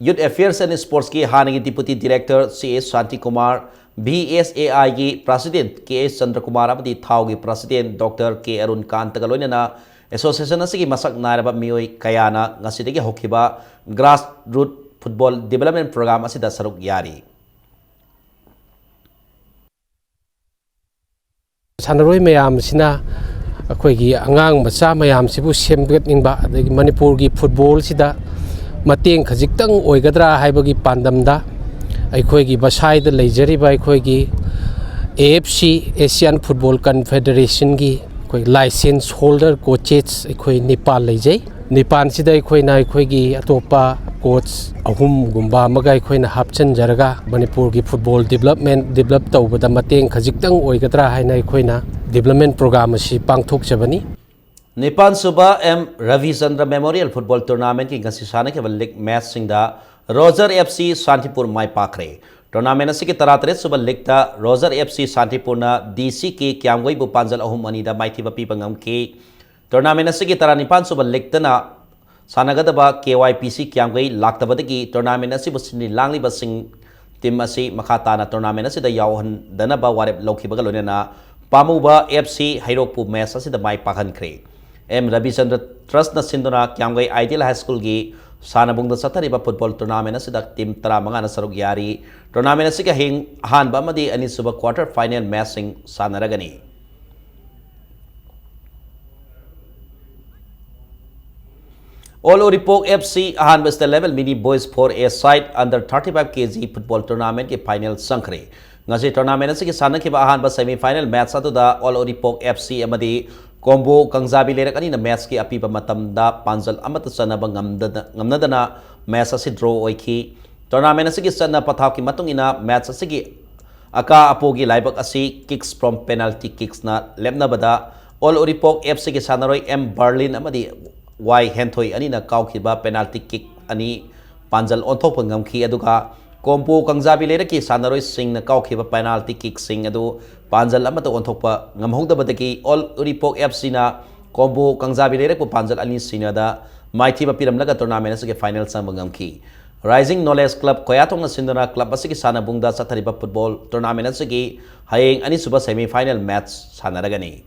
Youth Affairs and Sports ꯀꯤ ꯍꯥꯟꯅꯒꯤ Deputy Director C H Shantikumar, B S A I ꯒꯤ President K H ꯆꯟꯗ꯭ꯔꯀꯨꯃꯥꯔ ꯑꯃꯗꯤ ꯊꯥꯎꯒꯤ President Doctor K ꯑꯔꯨꯟ ꯀꯥꯟꯇꯒ ꯂꯣꯏꯅꯅ association ꯑꯁꯤꯒꯤ ꯃꯁꯛ ꯅꯥꯏꯔꯕ ꯃꯤꯑꯣꯏ ꯀꯌꯥꯅ ꯉꯁꯤꯗꯒꯤ ꯍꯧꯈꯤꯕ grassroot football development program ꯑꯁꯤꯗ ꯁꯔꯨꯛ ꯌꯥꯔꯤ꯫ ꯁꯥꯟꯅꯔꯣꯏ ꯃꯌꯥꯝꯁꯤꯅ ꯑꯩꯈꯣꯏꯒꯤ ꯑꯉꯥꯡ ꯃꯆꯥ ꯃꯌꯥꯝꯁꯤꯕꯨ ꯁꯦꯝꯒꯠꯅꯤꯡꯕ, ꯑꯗꯒꯤ ꯃꯅꯤꯄꯨꯔꯒꯤ ꯐꯨꯠꯕꯣꯜꯁꯤꯗ ꯃꯇꯦꯡ ꯈꯖꯤꯛꯇꯪ ꯑꯣꯏꯒꯗ꯭ꯔꯥ ꯍꯥꯏꯕꯒꯤ ꯄꯥꯟꯗꯝꯗ ꯑꯩꯈꯣꯏꯒꯤ ꯕꯁꯥꯏꯗ ꯂꯩꯖꯔꯤꯕ ꯑꯩꯈꯣꯏꯒꯤ A F C, Asian Football Confederation ꯒꯤ ꯑꯩꯈꯣꯏ license holder coaches ꯑꯩꯈꯣꯏ ꯅꯤꯄꯥꯜ ꯂꯩꯖꯩ꯫ ꯅꯤꯄꯥꯟꯁꯤꯗ ꯑꯩꯈꯣꯏꯅ ꯑꯩꯈꯣꯏꯒꯤ ꯑꯇꯣꯞꯄ coach ꯑꯍꯨꯝꯒꯨꯝꯕ ꯑꯃꯒ ꯑꯩꯈꯣꯏꯅ ꯍꯥꯞꯆꯤꯟꯖꯔꯒ ꯃꯅꯤꯄꯨꯔꯒꯤ ꯐꯨꯠꯕꯣꯜ development develop ꯇꯧꯕꯗ ꯃꯇꯦꯡ ꯈꯖꯤꯛꯇꯪ ꯑꯣꯏꯒꯗ꯭ꯔꯥ ꯍꯥꯏꯅ ꯑꯩꯈꯣꯏꯅ development program ꯑꯁꯤ ꯄꯥꯡꯊꯣꯛꯆꯕꯅꯤ꯫ ꯅꯤꯄꯥꯟ ꯁꯨꯕ M ꯔꯕꯤꯆꯟꯗ꯭ꯔ Memorial Football Tournament ꯀꯤ ꯉꯁꯤ ꯁꯥꯟꯅꯈꯤꯕ league match ꯁꯤꯡꯗ Roger F C ꯁꯥꯟꯇꯤꯄꯨꯔ ꯃꯥꯏ ꯄꯥꯛꯈ꯭ꯔꯦ꯫ Tournament ꯑꯁꯤꯒꯤ ꯇꯔꯥꯇꯔꯦꯠ ꯁꯨꯕ league ꯇ Roger F C ꯁꯥꯟꯇꯤꯄꯨꯔꯅ D C K ꯀ꯭ꯌꯥꯝꯒꯩꯕꯨ ꯄꯥꯟꯖꯜ ꯑꯍꯨꯝ ꯑꯅꯤꯗ ꯃꯥꯏꯊꯤꯕ ꯄꯤꯕ ꯉꯝꯈꯤ꯫ Tournament ꯑꯁꯤꯒꯤ ꯇꯔꯥꯅꯤꯄꯥꯟ ꯁꯨꯕ league ꯇꯅ ꯁꯥꯟꯅꯒꯗꯕ K Y P C ꯀ꯭ꯌꯥꯝꯒꯩ ꯂꯥꯛꯇꯕꯗꯒꯤ tournament ꯑꯁꯤꯕꯨ ꯁꯤꯟꯃꯤ ꯂꯥꯡꯂꯤꯕꯁꯤꯡ team ꯑꯁꯤ ꯃꯈꯥ ꯇꯥꯅ tournament ꯑꯁꯤꯗ ꯌꯥꯎꯍꯟꯗꯅꯕ ꯋꯥꯔꯦꯞ ꯂꯧꯈꯤꯕꯒ ꯂꯣꯏꯅꯅ ꯄꯥꯃꯨꯕ F C ꯍꯩꯔꯣꯛꯄꯨ match ꯑꯁꯤꯗ ꯃꯥꯏ ꯄꯥꯛꯍꯟꯈ꯭ꯔꯦ꯫ M ꯔꯕꯤꯆꯟꯗ꯭ꯔ Trust ꯅ ꯁꯤꯟꯗꯨꯅ ꯀ꯭ꯌꯥꯝꯒꯩ Ideal High School ꯒꯤ ꯁꯥꯟꯅꯕꯨꯡꯗ ꯆꯠꯊꯔꯤꯕ football tournament ꯑꯁꯤꯗ team ꯇꯔꯥꯃꯉꯥꯅ ꯁꯔꯨꯛ ꯌꯥꯔꯤ꯫ Tournament ꯑꯁꯤꯒꯤ ꯍꯌꯦꯡ ꯑꯍꯥꯟꯕ ꯑꯃꯗꯤ ꯑꯅꯤꯁꯨꯕ quarter final match ꯁꯤꯡ ꯁꯥꯟꯅꯔꯒꯅꯤ꯫ All Uripok F C ꯑꯍꯥꯟꯕ state level mini boys four A side under thirty-five K G football tournament ꯀꯤ final ꯆꯪꯈ꯭ꯔꯦ꯫ ꯉꯁꯤ tournament ꯑꯁꯤꯒꯤ ꯁꯥꯟꯅꯈꯤꯕ ꯑꯍꯥꯟꯕ semi final match ꯑꯗꯨꯗ All Uripok F C ꯑꯃꯗꯤ ꯀꯣꯝꯕꯣ ꯀꯪꯖꯥꯕꯤ ꯂꯩꯔꯛ ꯑꯅꯤꯅ match ꯀꯤ ꯑꯄꯤꯕ ꯃꯇꯝꯗ ꯄꯥꯟꯖꯜ ꯑꯃꯠꯇ ꯆꯟꯅꯕ ꯉꯝꯗꯅ, ꯉꯝꯅꯗꯅ match ꯑꯁꯤ draw ꯑꯣꯏꯈꯤ꯫ Tournament ꯑꯁꯤꯒꯤ ꯆꯠꯅ ꯄꯊꯥꯞꯀꯤ ꯃꯇꯨꯡ ꯏꯟꯅ match ꯑꯁꯤꯒꯤ ꯑꯀꯥ ꯑꯄꯣꯒꯤ ꯂꯥꯏꯕꯛ ꯑꯁꯤ kicks from penalty kicksꯅ ꯂꯦꯞꯅꯕꯗ All Uripok FCꯒꯤ ꯁꯥꯟꯅꯔꯣꯏ M Berlin ꯑꯃꯗꯤ Y ꯍꯦꯟꯊꯣꯏ ꯑꯅꯤꯅ ꯀꯥꯎꯈꯤꯕ penalty kick ꯑꯅꯤ ꯄꯥꯟꯖꯜ ꯑꯣꯟꯊꯣꯛꯄ ꯉꯝꯈꯤ꯫ ꯑꯗꯨꯒ ꯀꯣꯝꯕꯣ ꯀꯥꯡꯖꯥꯕꯤ ꯂꯩꯔꯛꯀꯤ ꯁꯥꯟꯅꯔꯣꯏꯁꯤꯡꯅ ꯀꯥꯎꯈꯤꯕ penalty kickꯁꯤꯡ ꯑꯗꯨ ꯄꯥꯟꯖꯜ ꯑꯃꯠꯇ ꯑꯣꯟꯊꯣꯛꯄ ꯉꯝꯍꯧꯗꯕꯗꯒꯤ All Uripok FCꯅ ꯀꯣꯝꯕꯣ ꯀꯥꯡꯖꯥꯕꯤ ꯂꯩꯔꯛꯄꯨ ꯄꯥꯟꯖꯜ ꯑꯅꯤ ꯁꯤꯅꯣꯗ ꯃꯥꯏꯊꯤꯕ ꯄꯤꯔꯝꯂꯒ tournament ꯑꯁꯤꯒꯤ final ꯆꯪꯕ ꯉꯝꯈꯤ꯫ Rising Knowledge Club ꯈꯣꯌꯥꯊꯣꯡꯅ ꯁꯤꯟꯗꯨꯅ club ꯑꯁꯤꯒꯤ ꯁꯥꯟꯅꯕꯨꯡꯗ ꯆꯠꯊꯔꯤꯕ football tournament ꯑꯁꯤꯒꯤ ꯍꯌꯦꯡ ꯑꯅꯤꯁꯨꯕ semi final match ꯁꯥꯟꯅꯔꯒꯅꯤ꯫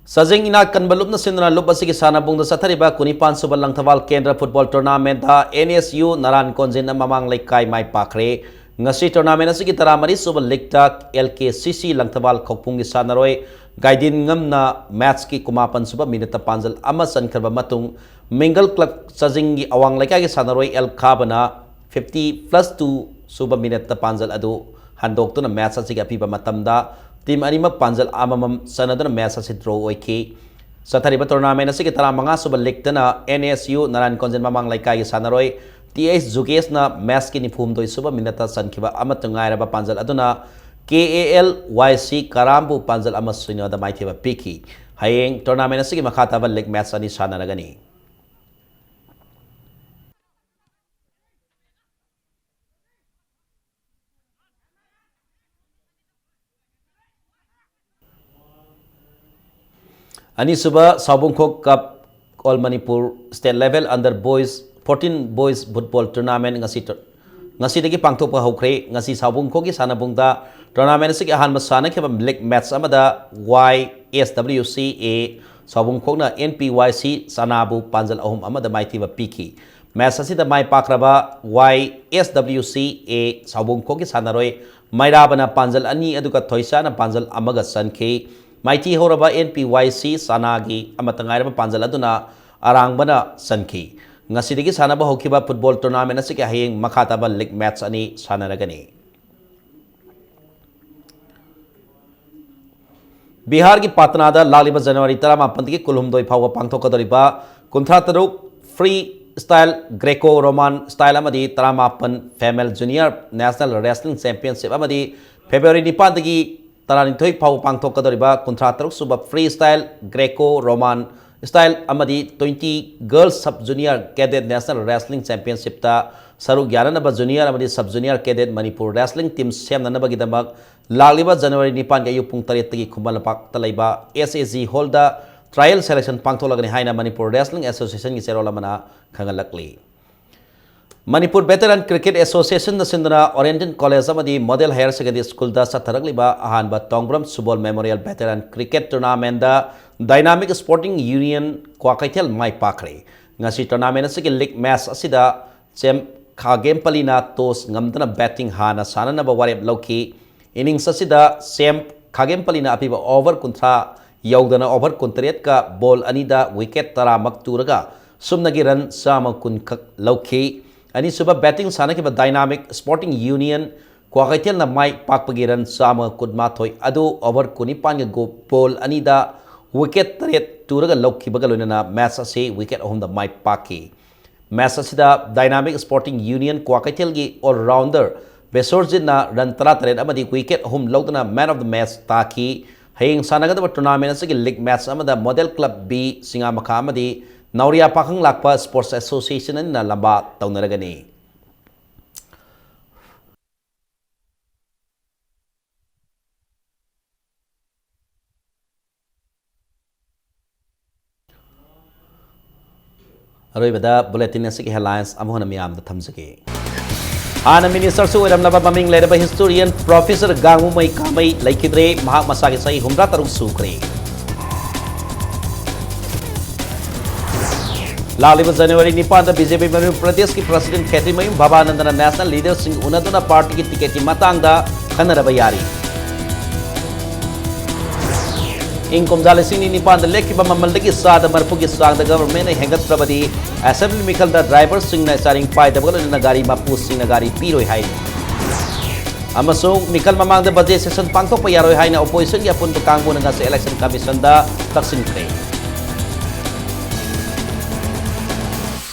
ꯆꯥꯖꯤꯡ ꯏꯅꯥꯛ ꯀꯟꯕ ꯂꯨꯞꯅ ꯁꯤꯟꯗꯨꯅ ꯂꯨꯞ ꯑꯁꯤꯒꯤ ꯁꯥꯟꯅꯕꯨꯡꯗ ꯆꯠꯊꯔꯤꯕ ꯀꯨꯟꯅꯤꯄꯥꯟ ꯁꯨꯕ ꯂꯪꯊꯕꯥꯜ ꯀꯦꯟꯗ꯭ꯔ football tournamentꯇ NSU ꯅꯔꯥꯟ ꯀꯣꯟꯖꯤꯟꯅ ꯃꯃꯥꯡ ꯂꯩꯀꯥꯏ ꯃꯥꯏ ꯄꯥꯛꯈ꯭ꯔꯦ꯫ ꯉꯁꯤ tournament ꯑꯁꯤꯒꯤ ꯇꯔꯥꯃꯔꯤ ꯁꯨꯕ leagueꯇ LKCC ꯂꯪꯊꯕꯥꯜ ꯈꯧꯄꯨꯝꯒꯤ ꯁꯥꯟꯅꯔꯣꯏ ꯒꯥꯏꯗꯤꯟ ꯉꯝꯅ matchꯀꯤ ꯀꯨꯟꯃꯥꯄꯟ ꯁꯨꯕ minuteꯇ ꯄꯥꯟꯖꯜ ꯑꯃ ꯆꯟꯈ꯭ꯔꯕ ꯃꯇꯨꯡ, Mingle Club ꯆꯥꯖꯤꯡꯒꯤ ꯑꯋꯥꯡ ꯂꯩꯀꯥꯏꯒꯤ ꯁꯥꯟꯅꯔꯣꯏ ꯑꯦꯜ ꯈꯥꯕꯅ fifty plus two ꯁꯨꯕ minuteꯇ ꯄꯥꯟꯖꯜ ꯑꯗꯨ ꯍꯟꯗꯣꯛꯇꯨꯅ match ꯑꯁꯤꯒꯤ ꯑꯄꯤꯕ ꯃꯇꯝꯗ team ꯑꯅꯤꯃꯛ ꯄꯥꯟꯖꯜ ꯑꯃꯃꯝ ꯆꯟꯅꯗꯨꯅ match ꯑꯁꯤ draw ꯑꯣꯏꯈꯤ꯫ ꯆꯠꯊꯔꯤꯕ tournament ꯑꯁꯤꯒꯤ ꯇꯔꯥꯃꯉꯥ ꯁꯨꯕ leagueꯇꯅ NSU ꯅꯔꯥꯟ ꯀꯣꯟꯖꯤꯟ ꯃꯃꯥꯡ ꯂꯩꯀꯥꯏꯒꯤ ꯁꯥꯟꯅꯔꯣꯏ T H ꯖꯨꯒꯦꯁꯅ matchꯀꯤ ꯅꯤꯐꯨ ꯍꯨꯝꯗꯣꯏ ꯁꯨꯕ minuteꯇ ꯆꯟꯈꯤꯕ ꯑꯃꯠꯇ ꯉꯥꯏꯔꯕ ꯄꯥꯟꯖꯜ ꯑꯗꯨꯅ KALYC ꯀꯔꯥꯝꯕꯨ ꯄꯥꯟꯖꯜ ꯑꯃ ꯁꯤꯅꯣꯗ ꯃꯥꯏꯊꯤꯕ ꯄꯤꯈꯤ꯫ ꯍꯌꯦꯡ tournament ꯑꯁꯤꯒꯤ ꯃꯈꯥ ꯇꯥꯕ league match ꯑꯅꯤ ꯁꯥꯟꯅꯔꯒꯅꯤ꯫ ꯑꯅꯤꯁꯨꯕ ꯁꯥꯎꯕꯨꯡꯈꯣꯛ Cup All Manipur State Level Under Boys fourteen Boys Football Tournament ꯉꯁꯤ ꯇ-, ꯉꯁꯤꯗꯒꯤ ꯄꯥꯡꯊꯣꯛꯄ ꯍꯧꯈ꯭ꯔꯦ꯫ ꯉꯁꯤ ꯁꯥꯎꯕꯨꯡꯈꯣꯛꯀꯤ ꯁꯥꯟꯅꯕꯨꯡꯗ tournament ꯑꯁꯤꯒꯤ ꯑꯍꯥꯟꯕ ꯁꯥꯟꯅꯈꯤꯕ league match ꯑꯃꯗ YSWCA ꯁꯥꯎꯕꯨꯡꯈꯣꯛꯅ NPYC ꯆꯅꯥꯕꯨ ꯄꯥꯟꯖꯜ ꯑꯍꯨꯝ ꯑꯃꯗ ꯃꯥꯏꯊꯤꯕ ꯄꯤꯈꯤ꯫ Match ꯑꯁꯤꯗ ꯃꯥꯏ ꯄꯥꯛꯈ꯭ꯔꯕ YSWCA ꯁꯥꯎꯕꯨꯡꯈꯣꯛꯀꯤ ꯁꯥꯟꯅꯔꯣꯏ ꯃꯩꯔꯥꯕꯅ ꯄꯥꯟꯖꯜ ꯑꯅꯤ ꯑꯗꯨꯒ ꯊꯣꯏꯁꯥꯅ ꯄꯥꯟꯖꯜ ꯑꯃꯒ ꯆꯟꯈꯤ꯫ ꯃꯥꯏꯊꯤ ꯍꯧꯔꯕ NPYC ꯆꯅꯥꯒꯤ ꯑꯃꯠꯇ ꯉꯥꯏꯔꯕ ꯄꯥꯟꯖꯜ ꯑꯗꯨꯅ ꯑꯔꯥꯡꯕꯅ ꯆꯟꯈꯤ꯫ ꯉꯁꯤꯗꯒꯤ ꯁꯥꯟꯅꯕ ꯍꯧꯈꯤꯕ football tournament ꯑꯁꯤꯒꯤ ꯍꯌꯦꯡ ꯃꯈꯥ ꯇꯥꯕ league match ꯑꯅꯤ ꯁꯥꯟꯅꯔꯒꯅꯤ꯫ ꯕꯤꯍꯥꯔꯒꯤ ꯄꯥꯇꯅꯥꯗ ꯂꯥꯛꯂꯤꯕ ꯖꯅꯋꯥꯔꯤ ꯇꯔꯥꯃꯥꯄꯟꯗꯒꯤ ꯀꯨꯟꯍꯨꯝꯗꯣꯏ ꯐꯥꯎꯕ ꯄꯥꯡꯊꯣꯛꯀꯗꯧꯔꯤꯕ ꯀꯨꯟꯊ꯭ꯔꯥ ꯇꯔꯨꯛ Free Style, Greco Roman Style ꯑꯃꯗꯤ ꯇꯔꯥꯃꯥꯄꯟ Female Junior National Wrestling Championship ꯑꯃꯗꯤ ꯐꯦꯕ꯭ꯔꯨꯋꯥꯔꯤ ꯅꯤꯄꯥꯟꯗꯒꯤ ꯇꯔꯥꯅꯤꯊꯣꯏ ꯐꯥꯎꯕ ꯄꯥꯡꯊꯣꯛꯀꯗꯧꯔꯤꯕ ꯀꯨꯟꯊ꯭ꯔꯥ ꯇꯔꯨꯛ ꯁꯨꯕ Free Style, Greco Roman Style ꯑꯃꯗꯤ twenty Girls Sub Junior Cadet National Wrestling Championshipꯇ ꯁꯔꯨꯛ ꯌꯥꯅꯅꯕ Junior ꯑꯃꯗꯤ Sub Junior Cadet Manipur Wrestling Team ꯁꯦꯝꯅꯅꯕꯒꯤꯗꯃꯛ ꯂꯥꯛꯂꯤꯕ ꯖꯅꯋꯥꯔꯤ ꯅꯤꯄꯥꯟꯒꯤ ꯑꯌꯨꯛ ꯄꯨꯡ ꯇꯔꯦꯠꯇꯒꯤ ꯈꯨꯃꯟ ꯂꯝꯄꯥꯛꯇ ꯂꯩꯕ S A G Hallꯗ trial selection ꯄꯥꯡꯊꯣꯛꯂꯒꯅꯤ ꯍꯥꯏꯅ ꯃꯅꯤꯄꯨꯔ Wrestling Associationꯒꯤ ꯆꯦꯔꯣꯜ ꯑꯃꯅ ꯈꯪꯍꯜꯂꯛꯂꯤ꯫ ꯃꯅꯤꯄꯨꯔ Veteran Cricket Associationꯅ ꯁꯤꯟꯗꯨꯅ Oriental College ꯑꯃꯗꯤ Model Higher Secondary Schoolꯗ ꯆꯠꯊꯔꯛꯂꯤꯕ ꯑꯍꯥꯟꯕ ꯇꯣꯡꯕ꯭ꯔꯝ ꯁꯨꯕꯣꯜ Memorial Veteran Cricket Tournamentꯗ Dynamic Sporting Union Kwakeithel ꯃꯥꯏ ꯄꯥꯛꯈ꯭ꯔꯦ꯫ ꯉꯁꯤ tournament ꯑꯁꯤꯒꯤ league match ꯑꯁꯤꯗ ꯁꯦꯝ ꯈꯥꯒꯦꯝꯄꯂꯤꯅ toss ꯉꯝꯗꯨꯅ batting ꯍꯥꯟꯅ ꯁꯥꯟꯅꯅꯕ ꯋꯥꯔꯦꯞ ꯂꯧꯈꯤ꯫ Innings ꯑꯁꯤꯗ ꯁꯦꯝ ꯈꯥꯒꯦꯝꯄꯂꯤꯅ ꯑꯄꯤꯕ over ꯀꯨꯟꯊ꯭ꯔꯥ ꯌꯧꯗꯅ over ꯀꯨꯟꯇꯔꯦꯠꯀ ball ꯑꯅꯤꯗ wicket ꯇꯔꯥꯃꯛ ꯇꯨꯔꯒ ꯁꯨꯞꯅꯒꯤ run ꯆꯥꯝꯃ ꯀꯨꯟ ꯈꯛ ꯂꯧꯈꯤ꯫ ꯑꯅꯤꯁꯨꯕ batting ꯁꯥꯟꯅꯈꯤꯕ Dynamic Sporting Union ꯀ꯭ꯋꯥꯀꯩꯊꯦꯜꯅ ꯃꯥꯏ ꯄꯥꯛꯄꯒꯤ run ꯆꯥꯝꯃ ꯀꯨꯟꯃꯥꯊꯣꯏ ꯑꯗꯨ over ꯀꯨꯟꯅꯤꯄꯥꯟꯒ ꯒꯣ-, ball ꯑꯅꯤꯗ wicket ꯇꯔꯦꯠ ꯇꯨꯔꯒ ꯂꯧꯈꯤꯕꯒ ꯂꯣꯏꯅꯅ match ꯑꯁꯤ wicket ꯑꯍꯨꯝꯗ ꯃꯥꯏ ꯄꯥꯛꯈꯤ꯫ Match ꯑꯁꯤꯗ Dynamic Sporting Union ꯀ꯭ꯋꯥꯀꯩꯊꯦꯜꯒꯤ all-rounder ꯕꯦꯁꯣꯔꯖꯤꯠꯅ run ꯇꯔꯥꯇꯔꯦꯠ ꯑꯃꯗꯤ wicket ꯑꯍꯨꯝ ꯂꯧꯗꯨꯅ man of the match ꯇꯥꯈꯤ꯫ ꯍꯌꯦꯡ ꯁꯥꯟꯅꯒꯗꯕ tournament ꯑꯁꯤꯒꯤ league match ꯑꯃꯗ Model Club B ꯁꯤꯡꯉꯥꯃꯈꯥ ꯑꯃꯗꯤ ꯅꯥꯎꯔꯤꯌꯥ ꯄꯥꯈꯪ ꯂꯥꯛꯄ Sports Association ꯑꯅꯤꯅ ꯂꯝꯕꯥ ꯇꯧꯅꯔꯒꯅꯤ꯫ ꯑꯔꯣꯏꯕꯗ bulletin ꯑꯁꯤꯒꯤ headlines ꯑꯃꯨꯛ ꯍꯟꯅ ꯃꯤꯌꯥꯝꯗ ꯊꯝꯖꯒꯦ꯫ ꯍꯥꯟꯅ ministerꯁꯨ ꯑꯣꯏꯔꯝꯂꯕ ꯃꯃꯤꯡ ꯂꯩꯔꯕ historian Professor ꯒꯥꯡꯉꯨꯃꯩ ꯀꯥꯃꯩ ꯂꯩꯈꯤꯗ꯭ꯔꯦ꯫ ꯃꯍꯥꯛ ꯃꯁꯥꯒꯤ ꯆꯍꯤ ꯍꯨꯝꯗ꯭ꯔꯥ ꯇꯔꯨꯛ ꯁꯨꯈ꯭ꯔꯦ꯫ ꯂꯥꯛꯂꯤꯕ ꯖꯅꯋꯥꯔꯤ ꯅꯤꯄꯥꯟꯗ BJP ꯃꯅꯤꯄꯨꯔ ꯄ꯭ꯔꯗꯦꯁꯀꯤ president ꯈꯦꯇ꯭ꯔꯤꯃꯌꯨꯝ ꯚꯕꯥꯅꯟꯗꯅ national leaderꯁꯤꯡ ꯎꯅꯗꯨꯅ partyꯒꯤ ticketꯀꯤ ꯃꯇꯥꯡꯗ ꯈꯟꯅꯔꯕ ꯌꯥꯔꯤ꯫ ꯏꯪ ꯀꯨꯝꯖꯥ ꯂꯤꯁꯤꯡ ꯑꯅꯤ ꯅꯤꯄꯥꯟꯗ ꯂꯦꯞꯈꯤꯕ ꯃꯃꯜꯗꯒꯤ ꯆꯥꯗ ꯃꯔꯤꯐꯨꯒꯤ ꯆꯥꯡꯗ governmentꯅ ꯍꯦꯟꯒꯠꯇ꯭ꯔꯕꯗꯤ assembly ꯃꯤꯈꯜꯗ driverꯁꯤꯡꯅ ꯆꯥꯔꯤꯡ ꯄꯥꯏꯗꯕꯒ ꯂꯣꯏꯅꯅ ꯒꯥꯔꯤ ꯃꯄꯨꯁꯤꯡꯅ ꯒꯥꯔꯤ ꯄꯤꯔꯣꯏ ꯍꯥꯏꯔꯤ꯫ ꯑꯃꯁꯨꯡ ꯃꯤꯈꯜ ꯃꯃꯥꯡꯗ budget session ꯄꯥꯡꯊꯣꯛꯄ ꯌꯥꯔꯣꯏ ꯍꯥꯏꯅ oppositionꯒꯤ ꯑꯄꯨꯟꯕ ꯀꯥꯡꯕꯨꯅ ꯉꯁꯤ Election Commissionꯗ ꯇꯛꯁꯤꯟꯈ꯭ꯔꯦ꯫